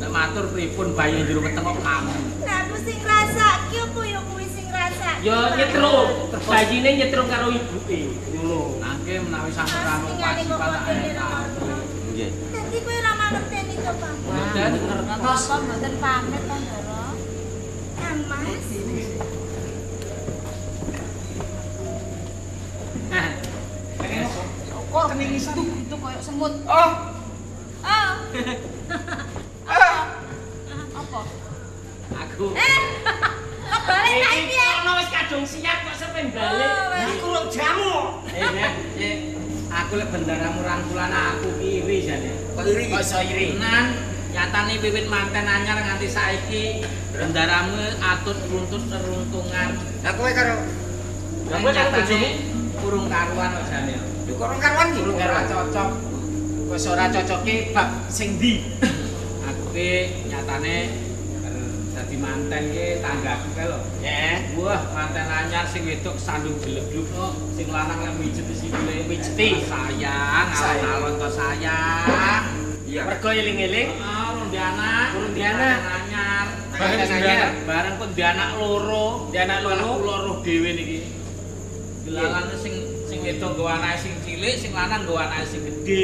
Nek matur pripun bayi njero weteng kok kangen. Lah aku sing ngrasake apa ya kuwi sing ngrasake. Ya nyetrum, bayine nyetrum karo ibuke. Ngono. Nangke menawi sampun rampung kewajiban tak Nggih. Dadi kowe ora mangerteni to, Pak? Mboten ngertos mboten pamit to, Ndara. Kang Mas. Kok kening itu koyo semut. Oh. Oh. Apa? Aku. Kok balik saiki ya? Ono wis kadung siap kok sampe balik. Iku rong jamu. Aku lek bendaramu rangkulan aku ki iri jane. Kok iri? Kok iso iri? Tenan, nyatane wiwit manten anyar nganti saiki bendaramu atut runtut seruntungan. Lah kowe karo lah kowe karo bojomu urung karuan kok jane. Lho kok urung karuan iki? Urung karuan cocok. Wis ora cocoke bab sing ndi? Aku ki nyatane dadi manten ki tanggaku kae lho. Heeh. Wah, manten anyar sing wedok sandung jelegluk kok, sing lanang lek mijet sikile. Mijeti. Sayang, alon-alon to sayang. Iya. Mergo eling-eling. Heeh, urung di anak, urung di anak anyar. Bareng anyar, bareng pun di anak loro, di anak loro kula roh dhewe niki. Dilalane sing wedok nggawa anake sing cilik, sing lanang nggawa anake sing gedhe.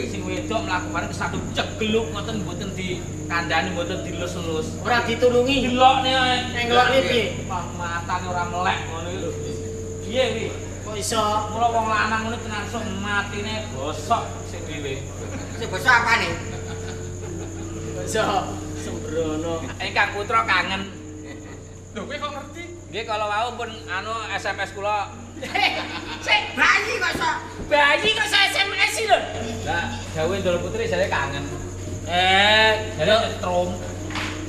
Sing wedok mlaku bareng kesandung cegluk ngoten mboten dikandhani, mboten dilus-elus. Ora ditulungi. Dilokne ae. Ngelokne piye? Matane ora melek ngono iki lho. Piye kuwi? Kok iso mula wong lanang ngono tenan sok matine bosok sik dhewe. Sing bosok apane? Basa sembrono. Ingkang putra kangen. Lho kowe kok ngerti? Nggih kala wau pun anu SMS kula. Sik bayi kok sok. Bayi kok sok SMS sih lho. Lah, dawuhe Ndoro Putri jare kangen. Jare trom.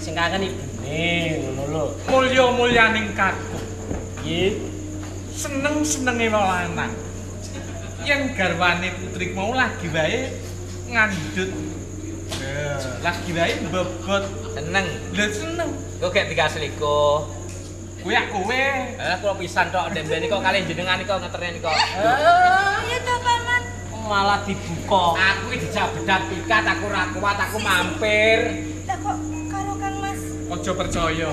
Sing kangen ibune ngono lho. Mulya-mulyaning kakung. Nggih. Seneng-senenge wong lanang. Yen garwane putri mau lagi wae ngandhut. Lagi wae mbebot. Seneng. Lho seneng. Kok gek 23. Kuwi kowe. Lah kula pisan tok ndembe nika kalih jenengan nika ngeterne nika. Iya to, Paman. Malah dibuka. Aku iki dijak bedat pikat, aku ora kuat, aku mampir. Lah kok karo Kang Mas? Aja percaya.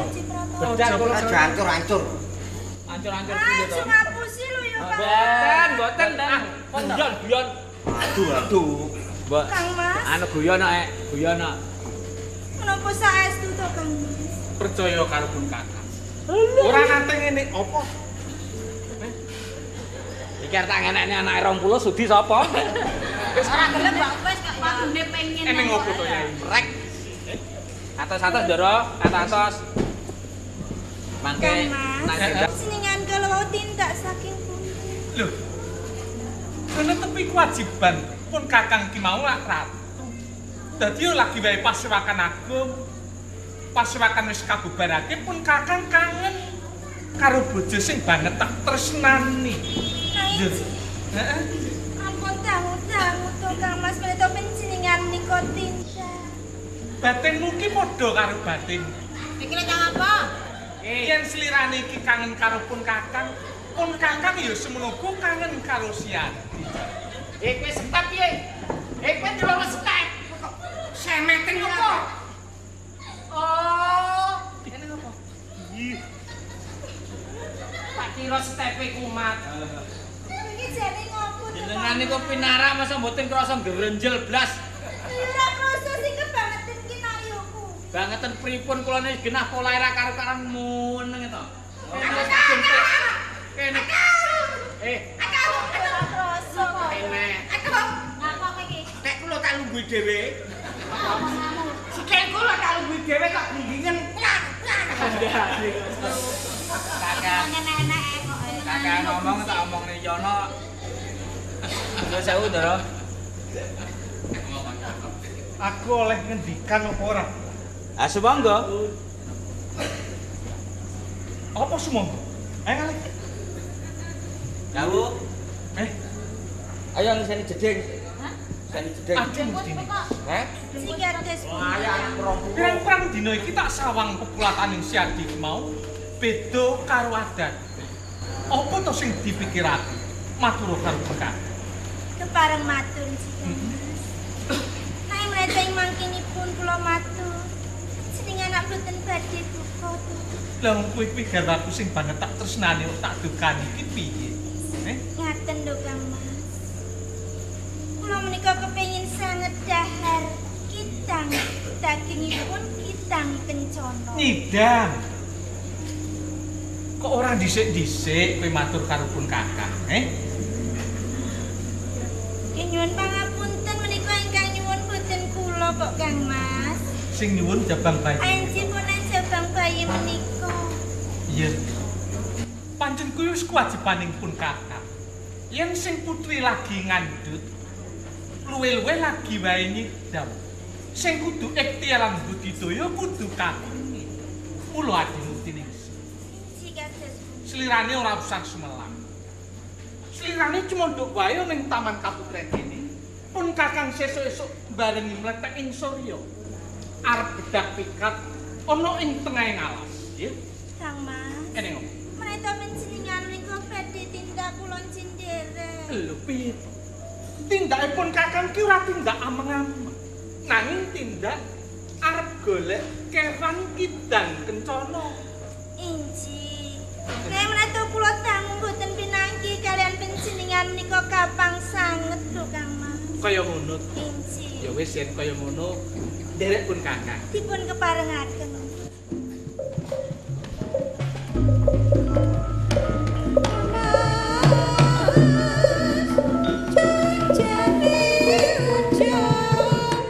Bedat kula hancur-hancur. Hancur-hancur piye to? Aja ngapusi lho ya, Pak. Mboten, mboten. Guyon, guyon. Aduh, aduh. Mbok. Kang Mas. Anu guyon kok, guyon kok. Menapa saestu to, Kang Mas? Percaya karo pun kakak. Ora nate ngene apa? Iki arep tak ngenekne anake 20 sudi sapa? Wis ora gelem kok wis kok padune pengen. Eneng opo to, Yai? Rek. Atos-atos, Ndoro, atos-atos. Mangke senengan kala wau tindak saking pundi? Lho. Kene tepi kewajiban pun kakang ki mau lak ratu. Dadi yo lagi wae pasewakan agung. Pasewakan wis kabubarake pun kakang kangen karo bojo sing banget tak tresnani. Lho. Heeh. Ampun dangu-dangu to Kang Mas menika panjenengan nika tindak. Batinmu ki padha karo batin. Pikire kang apa? Yen slirane iki kangen karo pun kakang ya semono ku kangen karo Siadi. Kowe setep piye? Kowe ndelok setep. Kok semeten apa? Oh, ini apa? Ih. Tak kira stepe kumat. Iki jane ngopo to? Jenengan niku pinara masa mboten krasa grenjel blas. Ya ora krasa sing kebangetan ki nayuku. Bangeten pripun kula niki genah polahe ra karo-karan meneng to. Kene. Ora krasa kok. Kene. Aduh. Ngapa kowe iki? Nek kula tak lungguhi dhewe. Sikil kula tak lungguhi dhewe kok glindingen. Kakak kakak ngomong tak omongne Yono. Nuwun sewu, Ndoro. Aku oleh ngendikan apa ora? Ah, sumangga. Apa sumangga? Ayo ngalih. Dawuh. Ayo ngiseni jeding. Hah? Ngiseni jeding. Aduh, Heh? Sing kados Pirang-pirang dina iki tak sawang pepulataning Siadi mau beda karo adat. Apa to sing dipikirake? Matur karo Kakang. Kepareng matur Kang Mas. Nek mrete ing mangkinipun kula matur. Jenengan anak boten badhe duka to. Lah kowe kuwi garwaku sing banget tak tresnani kok tak dukani iki piye? Ngaten lho Kang Mas. Kula menika kepengin sanget dahar kitang dagingipun kitang kencana. Nyidam. Kok ora dhisik-dhisik kowe matur karo pun kakang, Nggih nyuwun pangapunten menika ingkang nyuwun boten kula kok Kang Mas. Sing nyuwun jabang bayi. Anjipun jabang bayi menika. Iya. Pancen kuwi wis kewajibaning pun kakang. Yen sing putri lagi ngandhut, luwe-luwe lagi wae nyidam. Sing kudu ikhtiar lan budidaya kudu kakunge. Mula adimu tiningsih. Slirane ora usah sumelang. Slirane cuma nduk wae ning Taman Kaputren kene. Pun kakang sesuk-esuk barengi mlethek ing surya. Arep bedak pikat ana ing tengahing alas, nggih. Kang Mas. Eneng opo? Menika panjenengan menika badhe tindak kula cindherek. Lho piye to? Tindakipun kakang ki ora tindak ameng-ameng. Nanging tindak arep golek kewan kidang kencana. Inji. Nek menika kula dangu mboten pinanggi kalian panjenengan menika kapang sanget lho Kang Mas. Kaya ngono. Inji. Ya wis yen kaya ngono nderek pun kakang. Dipun keparengaken.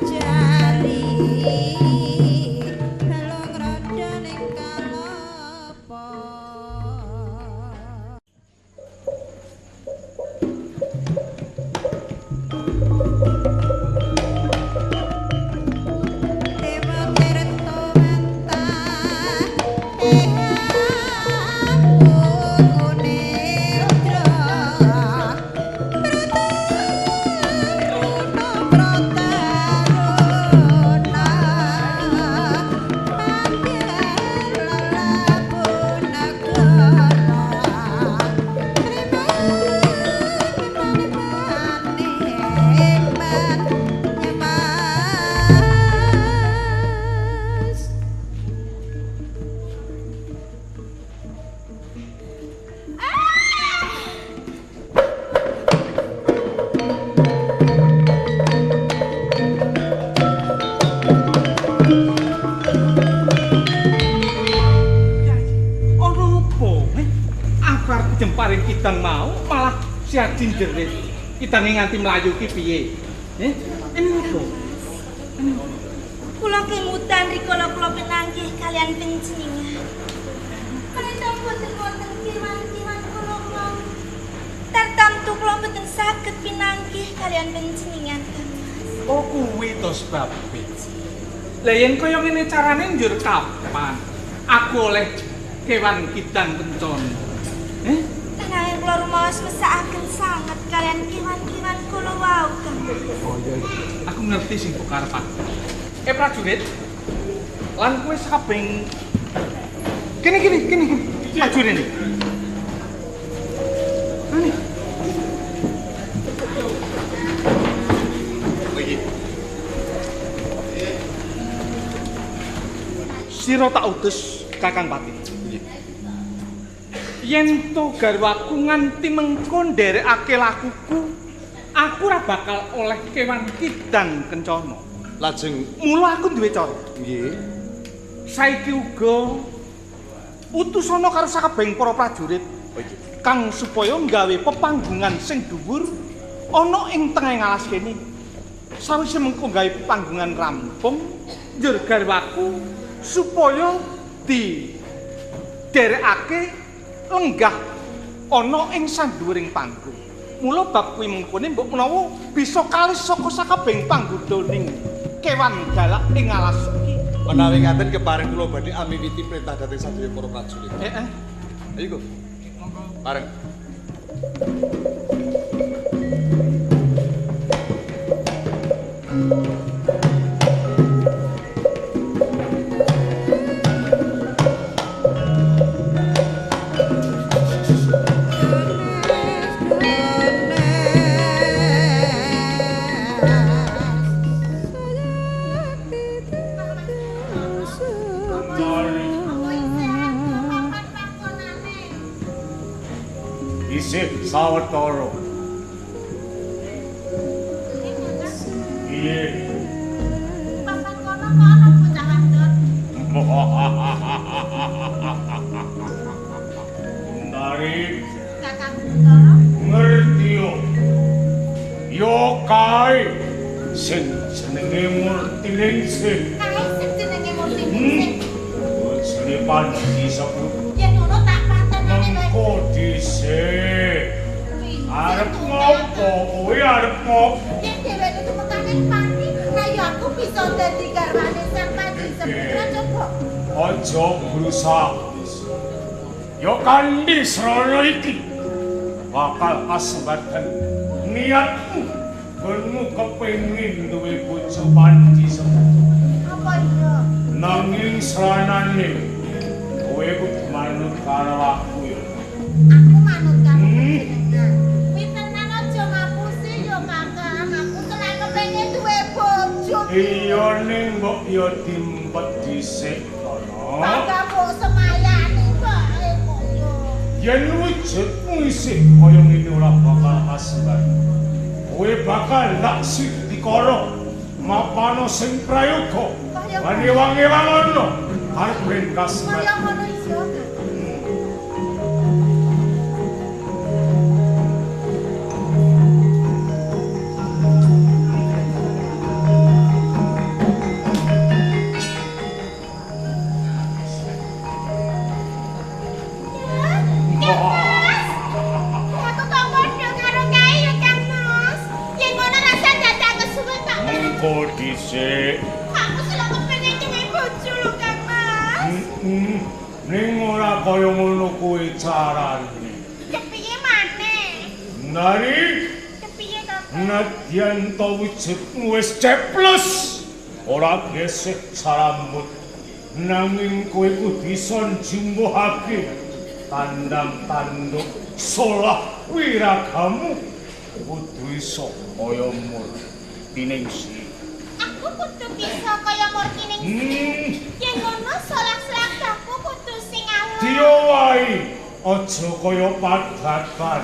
Jari. paring kidang mau malah si Aji njerit. Kidange nganti mlayu ki piye? Ini opo? Kula kemutan rikala kula pinanggih kalian panjenengan. Kalenda boten wonten kiwan-kiwan kula mau. Tartamtu kula boten saged pinanggih kalian panjenengan, Kang Mas. Oh kuwi to sebabe. Lah yen kaya ngene carane njur kapan aku oleh kewan kidang kencana? Nanging kula rumaos mesakaken sanget kalian kewan-kewan kula wau, Kang Mas. Oh iya, aku ngerti sing mbok karepake. Prajurit, lan kowe sakabeng kene kene kene kene. Maju rene. Rene. Sira tak utus Kakang Patih. Yen to garwaku nganti mengko nderekake lakuku, aku ora bakal oleh kewan kidang kencana. Lajeng mula aku duwe cara. Nggih. Saiki uga utusana karo sakabehing para prajurit. Oh iya. Kang supaya nggawe pepanggungan sing dhuwur ana ing tengahing alas kene. Sawise mengko gawe pepanggungan rampung, njur garwaku supaya di derekake lenggah ana ing sandhuwuring panggung. Mula bab kuwi mengkone mbok menawa bisa kalis saka sakabehing panggodaning kewan galak ing alas iki. Menawi ngaten kepareng kula badhe amiwiti perintah dhateng sadaya para prajurit. Heeh. Ayo go. Monggo. Bareng. Isih sawetara. Piye? Papan kono kok ana bocah wadon. Nari Kakang Buntara ngerti yo. Yo kae sing jenenge Murti Ningsih. Kae sing jenenge Murti Ningsih. Bojone Panji Seputra. Yen ngono tak patenane wae. Mengko dhisik. Arep ngopo kowe arep ngopo? Yen dheweke tumekane pati, lah ya aku bisa dadi garwane Sang Panji Seputra coba. Aja grusak. Ya kanthi srana iki bakal kasembadan niatmu gonmu kepengin duwe bojo Panji Seputra. Apa iya? Nanging sranane kowe kudu manut karo aku ya. Aku manut karo panjenengan. Kuwi tenan aja ngapusi ya Kakang. Aku tenan kepengin duwe bojo. Iya ning mbok ya dimpet dhisik kono. Bangga mbok semayani wae kok yo. Yen wujudmu isih kaya ngene ora bakal kasembar. Kowe bakal laksih dikara mapana sing prayoga. Wangi-wangi ngono arep ben kasembar. Kaya ngono iya Kakang. Aku sing kepengin duwe bojo lho Kang Mas. Ning ora kaya ngono kuwi carane. Kepiye maneh? Nari. Kepiye Kakang? Nadyan to wujudmu wis ceplos. Ora gesek sarambut. Nanging kowe kudu bisa njumbuhake tandang tanduk solah wiragamu kudu iso kaya Murti Ningsih. Aku kudu bisa kaya Murti Ningsih. Yen ngono solah selagahku kudu sing alus. Diowahi aja kaya padatan.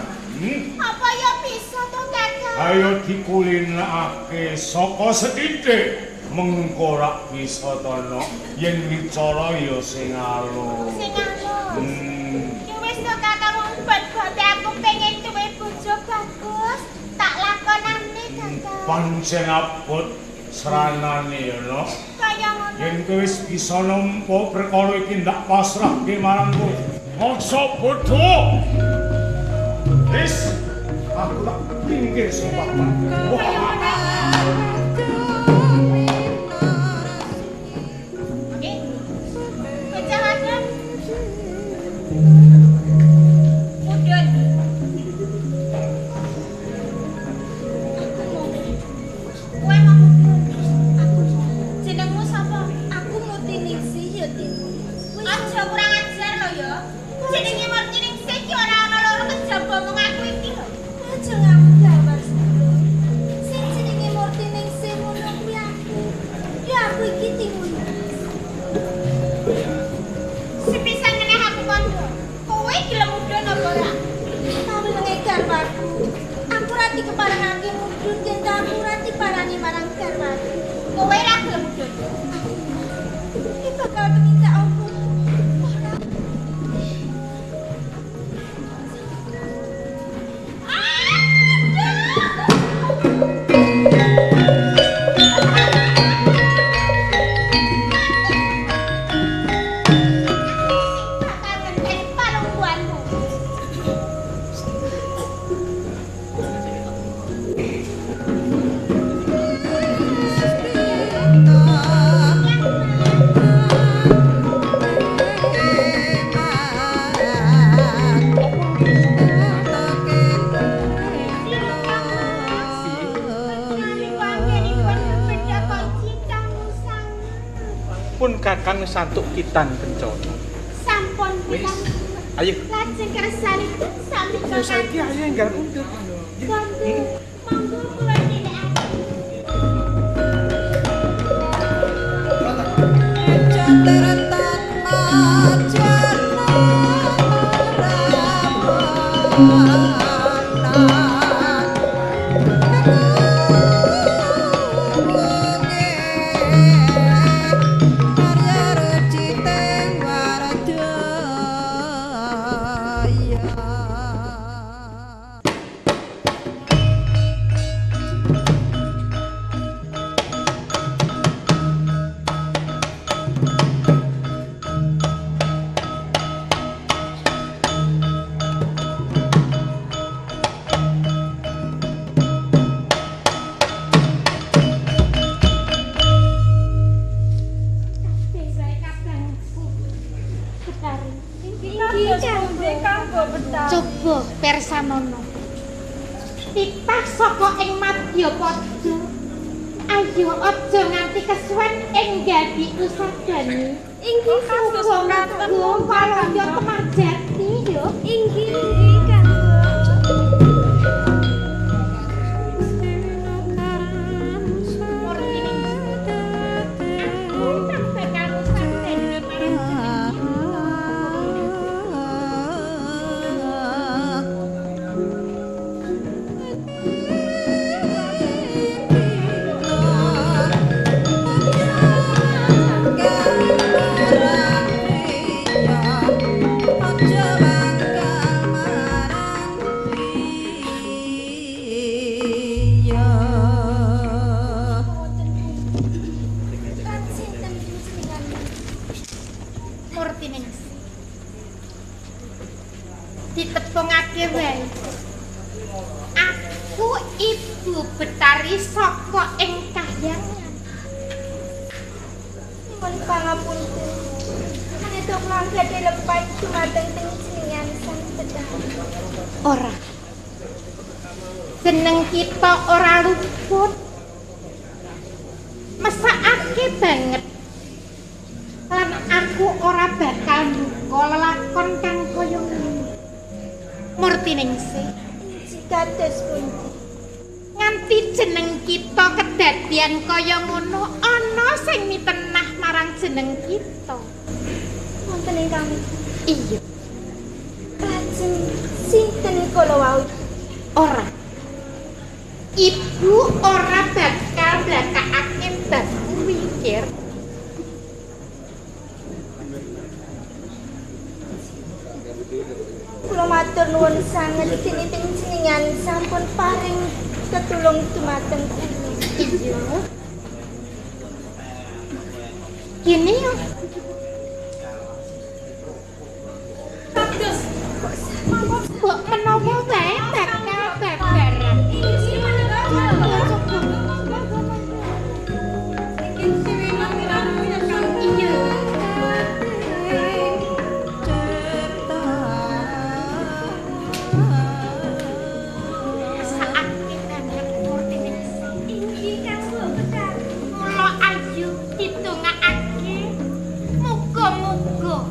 Apa ya bisa to Kakang? Ayo dikulinake saka sethithik. Mengko rak bisa tono yen wicara ya sing alus. Sing alus. Ya wis to Kakang wong bat-bate Pancen abot sranane ya, no. Kaya ngono. Yen kowe wis bisa nampa perkara iki ndak pasrahke marang kowe. Moksa bodho. Wis, aku tak pinggir sumpah. Oke. Bocah wadon. Mudhun. Kowe mau mudhun. Aku Jenengmu sapa? Aku Murtiningsih ya, Tin. Aja kurang ajar lho ya. Jenenge Murtiningsih iki ora ana loro kejaba mung aku iki lho. Aja ngamuk gambar sedulur. Sing jenenge Murtiningsih ngono kuwi aku. Ya aku iki Timun. Sepisan meneh aku kandha. Kowe gelem mudhun apa ora? Pawilenge garwaku. Aku ora dikeparengake mudhun yen ta aku ora diparani marang garwaku. Kowe ora gelem mudhun. Iki bakal tumindak apa? Ora. Aku sing bakal ngenteni palungguhanmu. Pun Kakang santuk kitan kencana. Sampun Wis. pitan. Ayo. Lajeng kersanipun sami Ya saiki ayo enggal mundur. Monggo, monggo kula nindakaken. Kabeh wae kadangku. Betari. Inggih kanggo Betari. Coba persanono. Titah saka ing Madyapada. Ayo aja nganti kesuwen ing gadi usadani. Inggih kados Muga-muga walaya temarjati yo. Inggih inggih kanggo. Aku tak bakal usadani marang jeneng kita. Lan sinten panjenengan? Murtiningsih. Ditepungake wae. Aku Ibu Betari saka ing kahyangan. Nyuwun pangapunten. Menika kula gadhe lepat dumateng panjenengan Sang Betari. Ora. Jeneng kita ora luput. Mesakake banget. Lan aku ora bakal nduka lelakon kang kaya ngene. Murtiningsih, Inggih kados pundi? nganti jeneng kita kedadian kaya ngono ana sing mitenah marang jeneng kita. Wonten ingkang Iya, lajeng sinten kala wau? ora. Ibu ora bakal mblakakake bab kuwi, Kir. Kula matur nuwun sanget dene panjenengan sampun paring Tetulung dumateng kula. Iya. Gini yo. Kados Mbok menawa wae bakal babaran. Iya. Saatke banget Murtiningsih. Inggih Kang Mbok Betari. Mula ayu didongakake muga-muga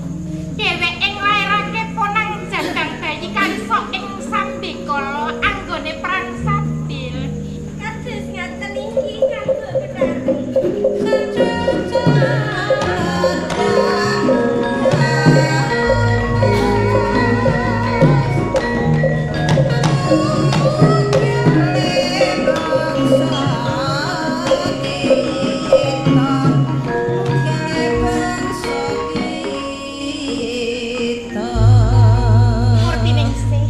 dheweke nglairake ponang jabang bayi kansa ing sambekala anggone perang sabil. Kados ngaten inggih Kang Mbok Betari. Murtiningsih,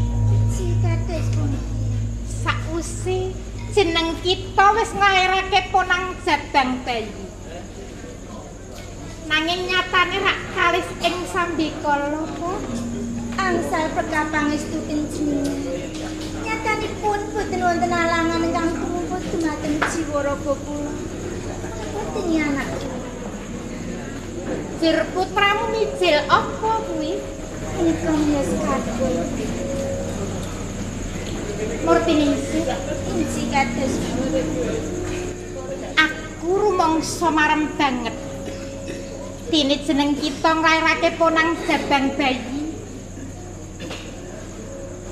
Ji kados pundi? Sakwise jeneng kita wis nglairake ponang jabang bayi. Nanging nyatane rak kalis ing sambekala po. Angsal berkah pangestu panjenengan. Nyatanipun boten wonten alangan ingkang tumuput dumateng jiwa raga kula. Boten anak kula. Jur putramu mijil apa kuwi? Menika miyos kakung. Murtiningsih, Inji kados pundi? Aku rumangsa marem banget. Dene jeneng kita nglairake ponang jabang bayi.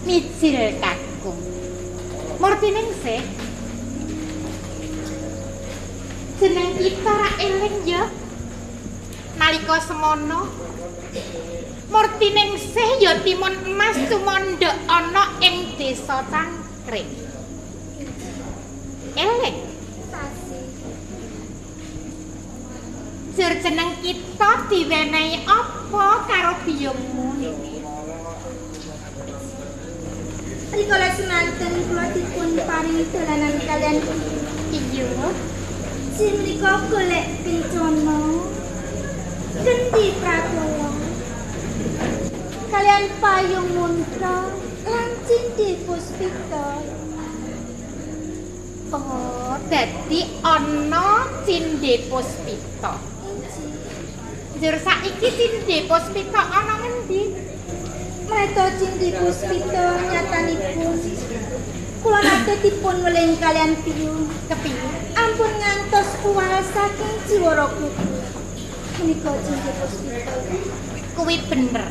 Mijil kakung. Murtiningsih, jeneng kita rak eling ya. Nalika semono Murtiningsih ya timun emas tumandha ana ing desa Cangkring. Eling. Sasi. Jur jeneng kita diwenehi apa karo biyungmu ini? Rikala semanten kula dipun paringi dolanan kalian. Iya. Si menika golek kencana. Gendi pratala. Kalian payung muntra lan cindhe puspita. Oh, dadi ana cindhe puspita. Inji. Jur saiki cindhe puspita ana ngendi? Mreta cindhe puspita nyatanipun kula nate dipun weling kalian biyung. Kepiye? Ampun ngantos uwal saking jiwa raga kula. Menika cindhe puspita. Kuwi bener.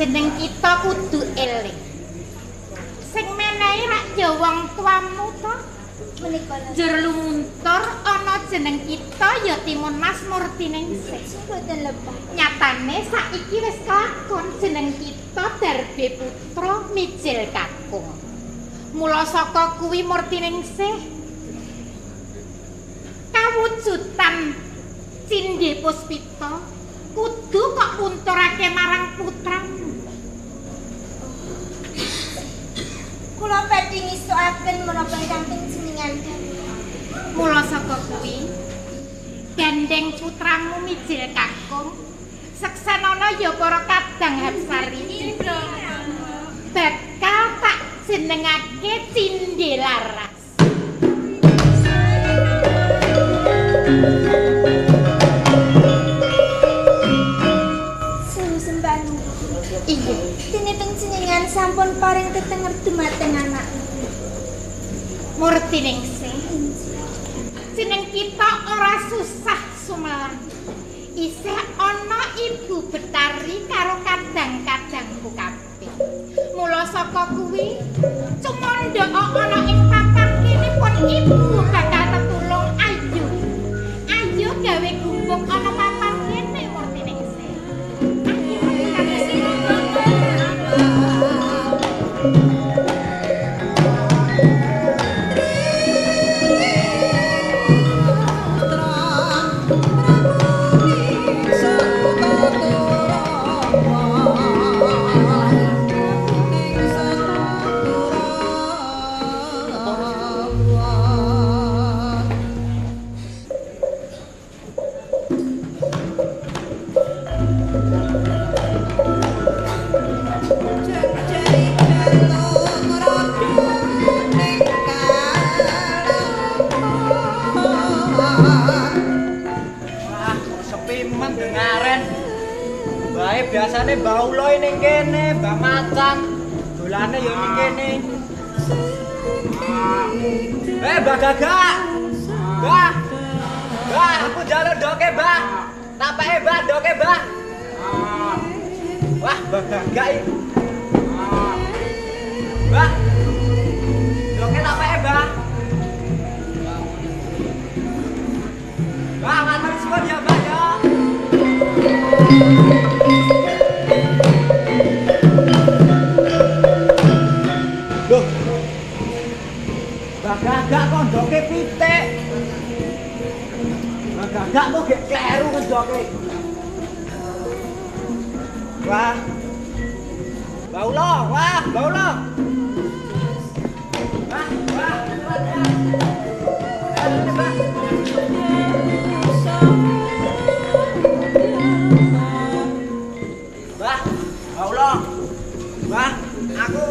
Jeneng kita kudu eling. Sing menehi rak ya wong tuamu to. Menika lho. Jur lumuntur ana jeneng kita ya timun mas Murtiningsih. Boten lepat. Nyatane saiki wis kelakon jeneng kita Darbe Putra Mijil Kakung. Mula saka kuwi Murtiningsih kawujudan cindhe puspita kudu kok punturake marang putramu. Kula badhe ngestukaken menapa ingkang panjenengan dawuh. Mula saka kuwi gandeng putramu Mijil Kakung seksenana ya para kadang Hapsari bakal tak jenengake Cindhe Laras. Sewu sembah nuwun. Iya. Dene panjenengan sampun paring tetenger dumateng anak. Murtiningsih, jeneng kita ora susah sumelang. Isih ana Ibu Betari karo kadang-kadangku kabeh. Mula saka kuwi cumandha ana ing papan kene pun ibu bakal tetulung ayo. Ayo gawe gumbung ana papan kene Murtiningsih. Ayo Putra. Mbah Ulo ning kene, Mbah Macan. Dolane ya ning kene. Mbah Gagak. Mbah. Mbah, aku njaluk ndoke, Mbah. Tapake, Mbah, ndoke, Mbah. Wah, Mbah Gagak iki. Mbah. Ndoke tapake, Mbah. Mbah, matur suwun ya, Mbah ya. Loh. Mbah Gagak kok ndoke pitik. Mbah Gagak kok gek kleru ndoke. Wah. Mbah Ulo, wah, Mbah Ulo. Wah, wah, kuat ya. Ayo, Mbah. Mbah, Mbah Ulo. Mbah, aku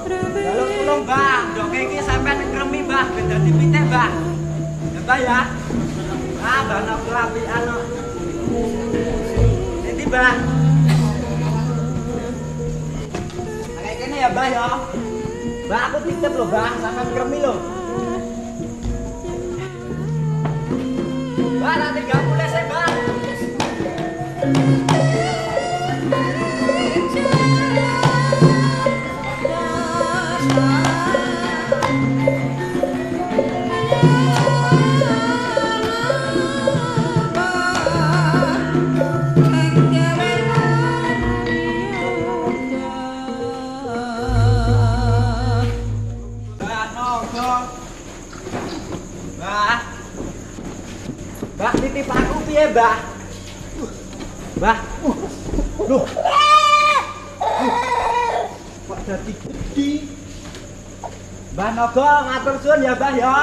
njaluk tulung, Mbah. Ndoke iki sampean ngremi, Mbah, ben dadi pitik, Mbah. Ya, Mbah ya. Ah, Mbah nopo apian kok. Nanti, Mbah. Kayak gini ya, Mbah ya. Mbah, aku titip lho, Mbah, sampean ngremi lho. Mbah, tak tinggal mulih sik, Mbah. Mbah Nogo. Mbah. Mbah titip aku piye, Mbah? Mbah. Loh. Kok dadi gedhi? Mbah Nogo ngatur suwun ya, Mbah ya.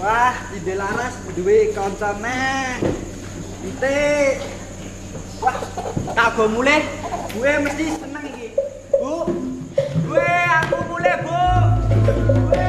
Wah, Ide Laras duwe kanca meh. Pitik. Wah, tak go mulih, gue mesti seneng iki. Bu. Gue aku mulih, Bu. Gue.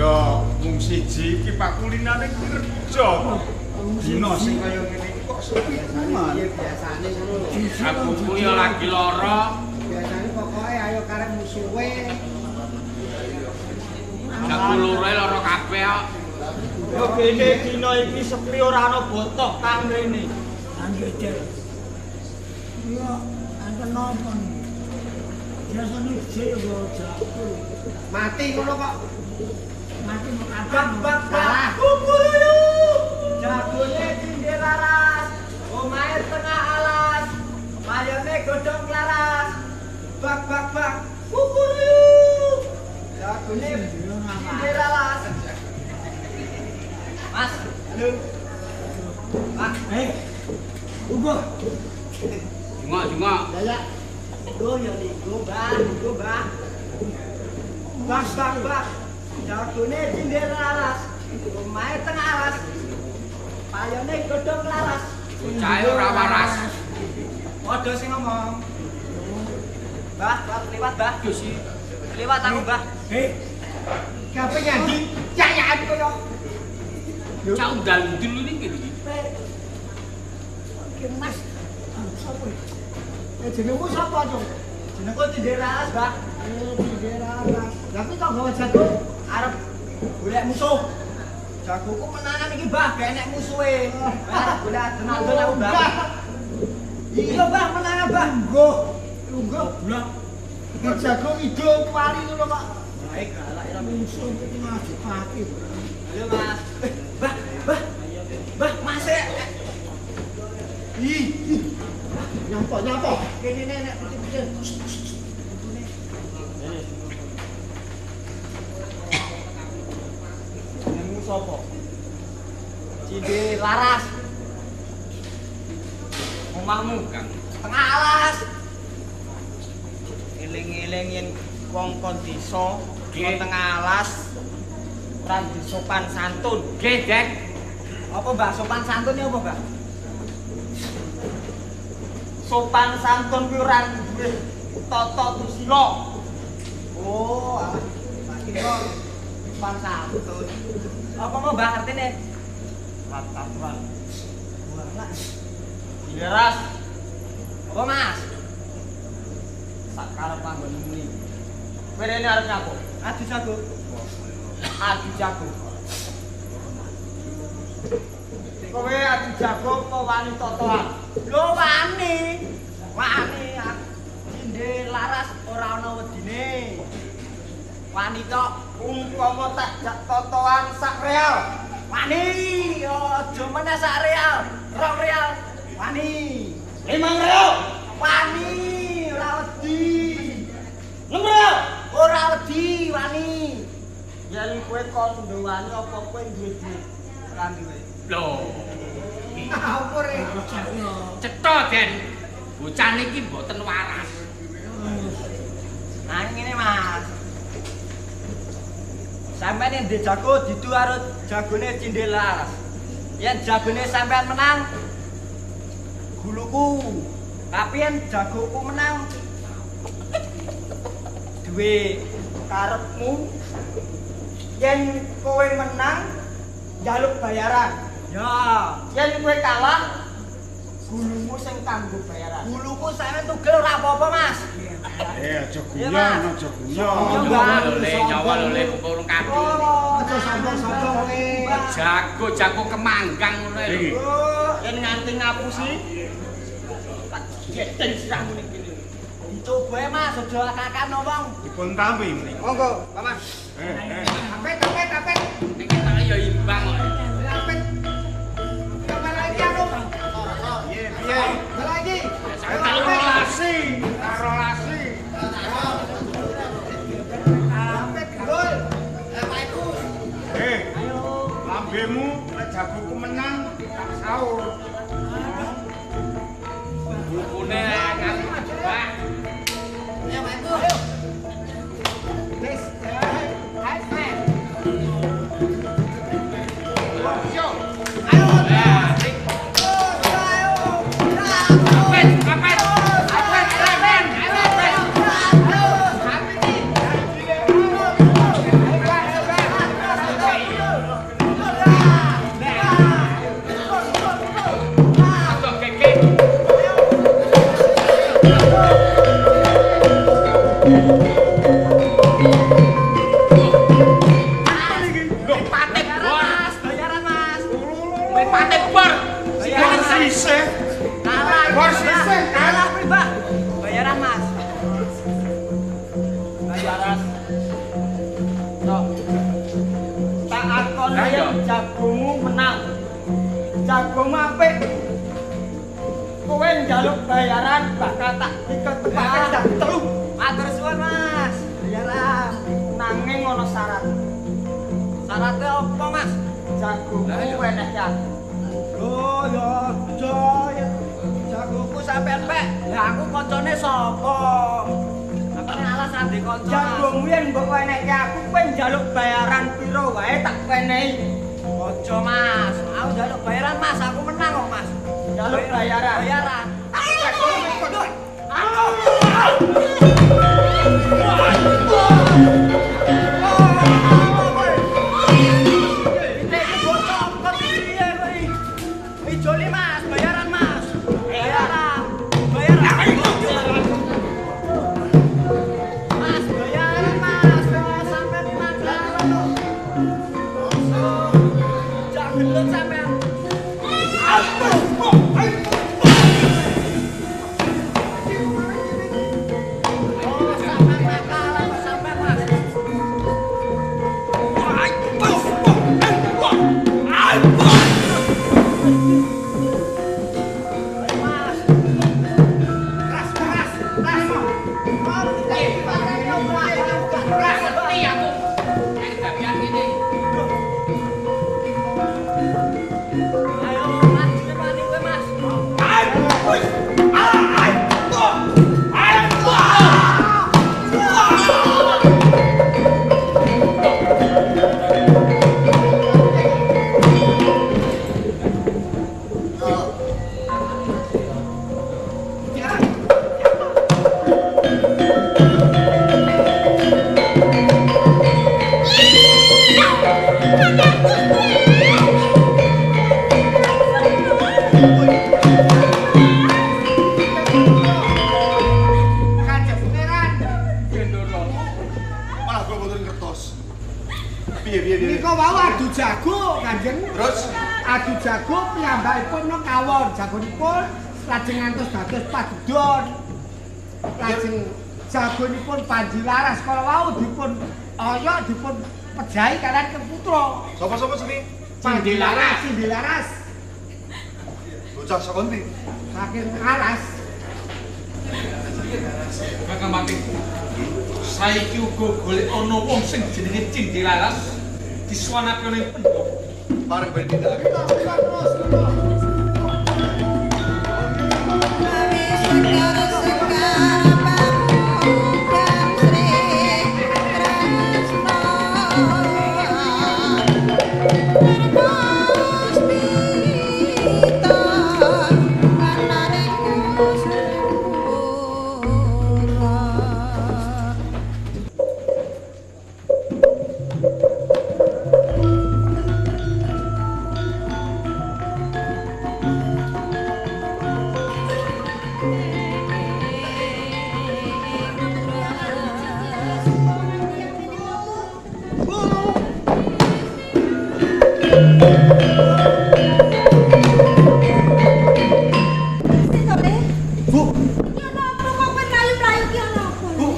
Ya mung siji iki pakulinane kerja. Dina sing kaya ngene iki kok sepi tenan. Iya biasane ngono lho. Aku ya lagi lara. Biasane pokoke ayo karep musuhe. Aku loro lara kabeh kok. Yo kene dina iki sepi ora ana botoh kang mrene. Anggejer. Iya, enten napa niki? Biasane jek yo jago. Mati ngono kok. Mati mok Bak bak bak. Kuku Jagone cindhe laras, omahe tengah alas, mayone godhong klaras. Bak bak bak. Kuku Jagone cindhe laras. Mas, halo. Pak, Ugo. Jungok, jungok. Lah ya. Go ya niku, Mbah, niku, Mbah. Bak bak bak. Jagone cindhe laras, omahe tengah alas. Payone godhong laras. Bocahe ora waras. Padha sing ngomong. Mbah, Mbah, liwat, Mbah. Liwat aku, Mbah. Kabeh nyandi cayaan koyo. Cak undal-undul ini ngene iki. Ki Mas, sapa iki? Jenengmu sapa, Cung? Jenengku Cindhe Laras, Mbah. Cindhe Laras. Lah kuwi kok gawa jago Arep golek musuh. Jagoku menangan iki, Mbah, gak enek musuhe. Arep golek adon-adon aku, Mbah. Iya, Mbah, menangan, Mbah. Lungguh. Lungguh. Lah. Jago ido kuali ngono kok. Baik, galak ora musuh iki ngajepake. Halo, Mas. Mbah, Mbah. Mbah, Mas. Ih, nyampo, nyampo. Kene nek putih-putih. sapa? Cinde Laras. Omahmu Kang tengah alas. Eling-eling yen wong kon desa, kon tengah alas, ora disopan santun. Nggih, Den. Apa Mbah sopan santun ya apa, Mbah? Sopan santun kuwi ora duwe tata susila. Oh, alah. Tak kira sopan santun. Apa mau Mbah artine? Ratapan. Walah. Dileras. Apa, Mas? Sak karep panggon muni. Kowe rene arep nyapo? Adu jago. Adu jago. Kowe adu jago apa wani totoan? Lho wani. Wani aku Cinde Laras ora ana wedine. Wani tok umpama tak jak totoan sak real. Wani, aja meneh sak real, rong real. Wani. 5 real. Wani, ora wedi. 6 real. Ora wedi, wani. Yen kowe kondo wani apa kowe duwe duit? Ora duwe. Lho. Apa re? Cetha, Den. Bocah niki mboten waras. Nah, ngene, Mas. Sampeyan yen ndek jago didu karo jagone Cinde Laras. Yen jagone sampeyan menang, guluku. Tapi yen jagoku menang, duwe karepmu. Yen kowe menang, njaluk bayaran. Ya, yen kowe kalah, gulumu sing kanggo bayaran. Guluku sampeyan tugel ora apa-apa, Mas. Aja guyon, aja guyon. Lho, nyawa lho, le urung kadung. Aja sombong-sombong kowe. Jago-jago kemanggang ngono lho. Yen nganti ngapusi, tak gedeng sirahmu ning kene. Dicoba ae, Mas, aja kakan wong. Dipun tampi mriki. Monggo, Pak Mas. Apet, apet, apet. Iki tak ya imbang kok. Apet. Kapan lagi aku? Piye, piye? Lagi. Rolasi, rolasi. Apet gol. Pak Ikus. Lambemu lek jagoku menang tak sahur. Bukune aku Pak. Ya, Pak Ikus. Wis. Jagomu menang. Jagomu apik. Kowe njaluk bayaran bakal tak diketepake dadi telu. Matur suwun, Mas. Bayaran. Nanging ana syarat. Syaratnya apa, Mas? Jagomu wenehke aku. Lho, ya aja ya. Jagoku sampean pek. Lah aku kancane sapa? Aku nek alasan ndek kanca. Jagomu yen mbok wenehke aku kowe njaluk bayaran piro wae tak wenehi. Aja, Mas. Aku njaluk bayaran, Mas. Aku menang kok, Mas. Njaluk bayaran. Bayaran. Pitik iki bocor kok piye kowe? Ijoli, Mas. Bayaran, Mas. Bayaran. Bayaran. Mas, bayaran, Mas. Sampeyan makanan kok. Jangan sampean. Oh, sampean makanan sampean, Mas. Mas. Ras, ras, ras. Ngerti aku. Nek gawean ngene. Malah kula mboten ngertos. Piye? Nika wau adu jago, Kanjeng. Terus adu jago piyambakipun no kawon, jagonipun lajeng ngantos dados padedon. Lajeng jagonipun Panji Laras kala wau dipun oyok dipun pejahi kalian keputra. Sapa-sapa sini? Panji Laras, Cindi Laras. Bocah saka ndi? Saking Alas. Kakang Patih. Saiki uga golek ana wong sing jenenge Cindi Laras disuwanake ning pendopo. Bareng ben tindakake. Terus. Bu. Iki ana apa kok kowe mlayu-mlayu ki ana apa? Bu.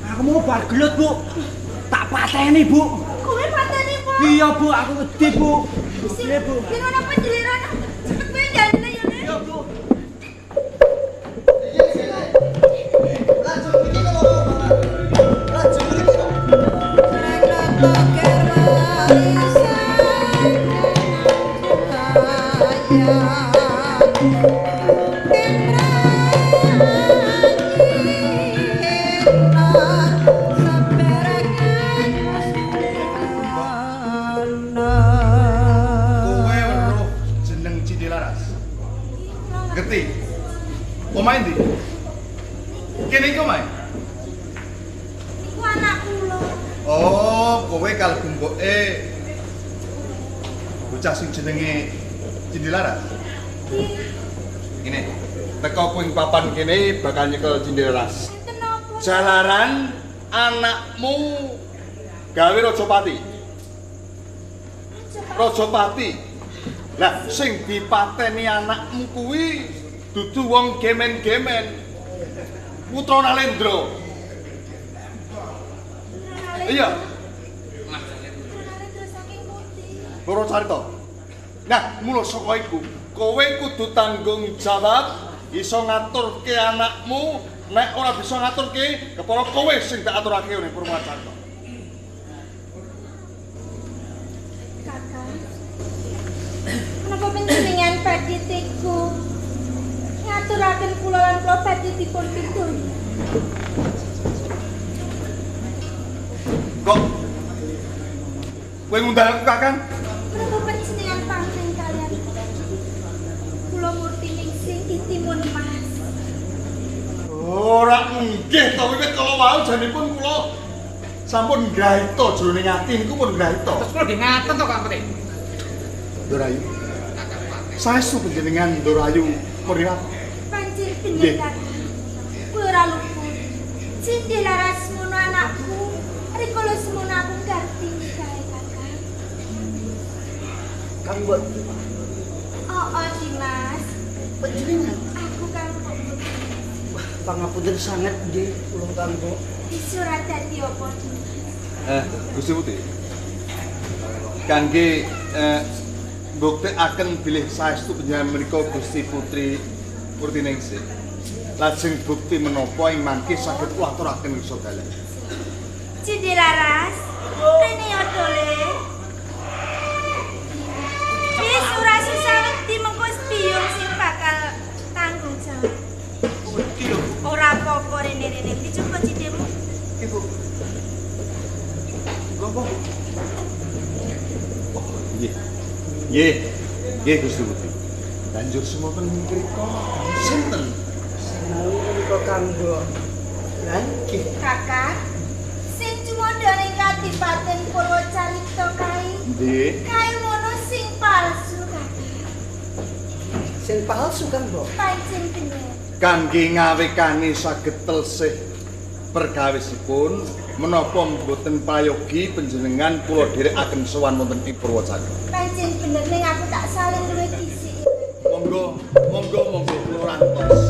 Aku mau bar gelut, Bu. Tak pateni, Bu. Kowe pateni, Bu? Iya, Bu, aku wedi, Bu. Iya, Bu. Yen ana penjeliran, cepet kowe ndandane ya, Le. Iya, Bu. Kowe weruh jeneng Cindi Laras. Ngerti? Omahe ndi? Kene iki omahe? Iku anak kula. Oh, kowe kalebu mboke bocah sing jenenge Cindi Laras. Ngene, teko kuing papan kene bakal nyekel Cindi Laras. Jalaran anakmu gawe Rajapati. Rajapati. Lah sing dipateni anakmu kuwi dudu wong gemen-gemen. Putra Nalendra. Iya. Loro carita. Nah, mula saka iku, kowe kudu tanggung jawab iso ngaturke anakmu, nek ora bisa ngaturke, kepara kowe sing tak aturake ning Purwacarta. Kakak. Menapa panjenengan badhe tega ngaturaken kula lan kula badhe dipun pidoni? Kok kowe ngundang aku, Kakang? Menapa panjenengan pangling kalian kula? Kula murti ningsih ditimun Mas. Ora nggih to, wiwit kala wau janipun kula sampun ngrahita jroning ati niku pun ngrahita. Terus kula nggih ngaten to, Kang Patih. Ndurayu. Saestu panjenengan Ndurayu mripat. Pancen bener, Kakang. Kowe ora luput. Cindi Laras mono anakku. Rikala semono aku ngerti kae, Kakang. Kang Mbok. Oh, Dimas. Panjenengan aku Kang Mbok. Wah, pangapunten sanget nggih kula Kang Mbok. Disurat dadi apa, Dimas? Gusti Putih. Kangge mbuktekaken bilih saestu panjenengan menika Gusti Putri Murtiningsih. Lajeng bukti menapa ing mangke saged kula aturaken kersa dalem. Cindi Laras, rene ya dole. Wis ora susah wedi mengko biyung sing bakal tanggung Nggih. Nggih Gusti Putri. Banjur semonten mriko sinten? Sinau menika kanggo. Lah nggih. Kakak, sing cumandha ning Kadipaten Purwacarita kae. Nggih. Kae mono sing palsu, Kakak. Sing palsu Kang Mbok. Pancen bener. Kangge ngawekane saged telsih pergawisipun menapa mboten prayogi panjenengan kula dherekaken sowan wonten ing Purwacarita. Pancen bener ning aku tak salin luwih dhisik. Monggo, monggo, monggo kula rantos.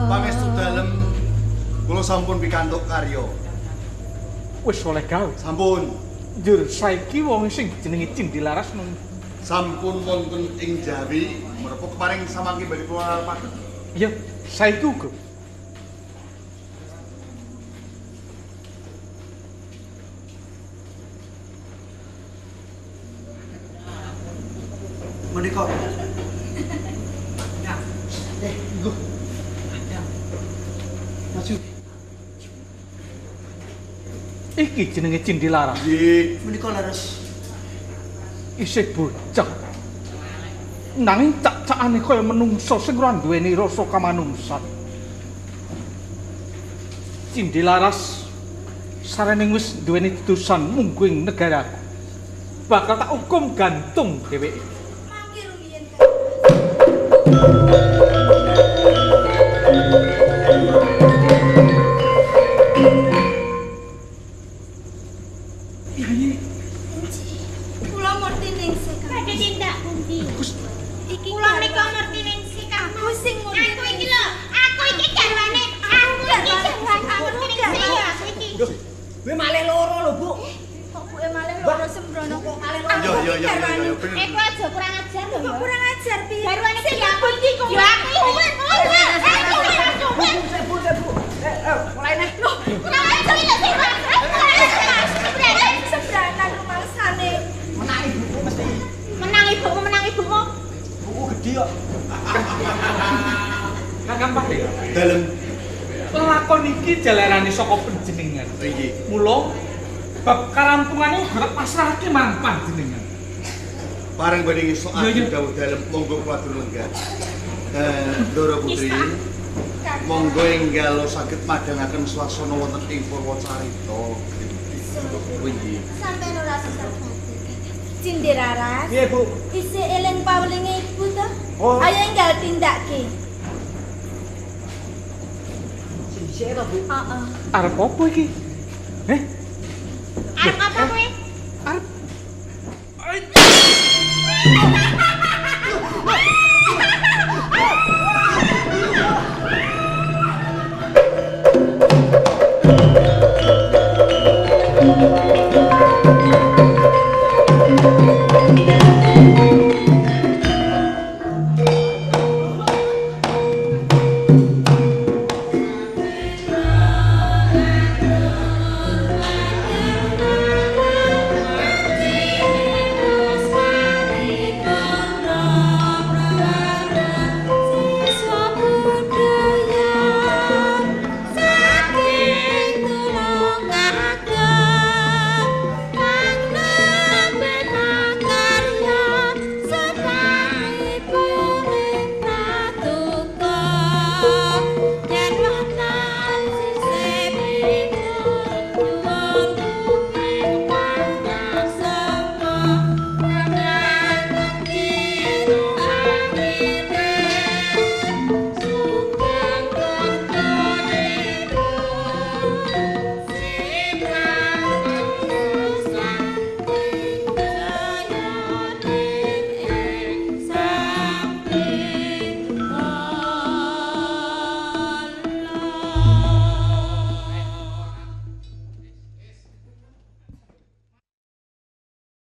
Pangestu dalem kula sampun pikantuk karya. Wis oleh gawe. Sampun. Njur saiki wong sing jenenge Cindilaras nang sampun wonten ing Jawi menapa keparing samangke badhe kula arep. Iya, saiki uga. Menika. Ya. Nggo. Maju. Iki jenenge Cindilaras. Nggih. Menika leres. Isih bocah. Nanging cak-cakane kaya menungsa sing ora duweni rasa kamanungsan. Cindilaras sarene wis duweni dedosan mungguing negaraku. Bakal tak hukum gantung dheweke. Mangke rumiyin, Kang. Kula murti ningsih, Kang. Badhe tindak pundi? Iki Kula menika murti ningsih, Kang. Aku sing murti. Aku iki lho, aku iki garwane, aku iki garwane murti ningsih aku iki. Kowe malih loro lho, Bu. Kok buke malih loro sembrono kok malih loro. Yo yo yo yo bener. Eh, kowe aja kurang ajar lho. Kok kurang ajar piye? Garwane Sing iki aku. pundi kok? Ya aku iki. Aku iki. Bu, Bu, Bu. Mulai neh. Loh, kurang ajar iki lho sing. Sembranan rumangsane. Menang ibuku mesti. Menang ibumu, menang ibumu. Buku gedhe kok. Kakang Pahri. Dalem Lelakon iki jalarane saka panjenengan. nggih. Mula bab karampungane uga tak pasrahake marang panjenengan. Pareng badhe ngesokake Iya, iya. dawuh dalem monggo kula atur lenggah. Ndoro Putri. Monggo enggal saged madhangaken swasana wonten ing Purwacarita. Nggih. Sampeyan ora susah batin. Cindiraras. Piye, Bu? Isih eling pawelinge ibu to? Oh. Ayo enggal tindake. Sing dhisik to, Bu. Heeh. Arep apa iki? Arep apa kowe?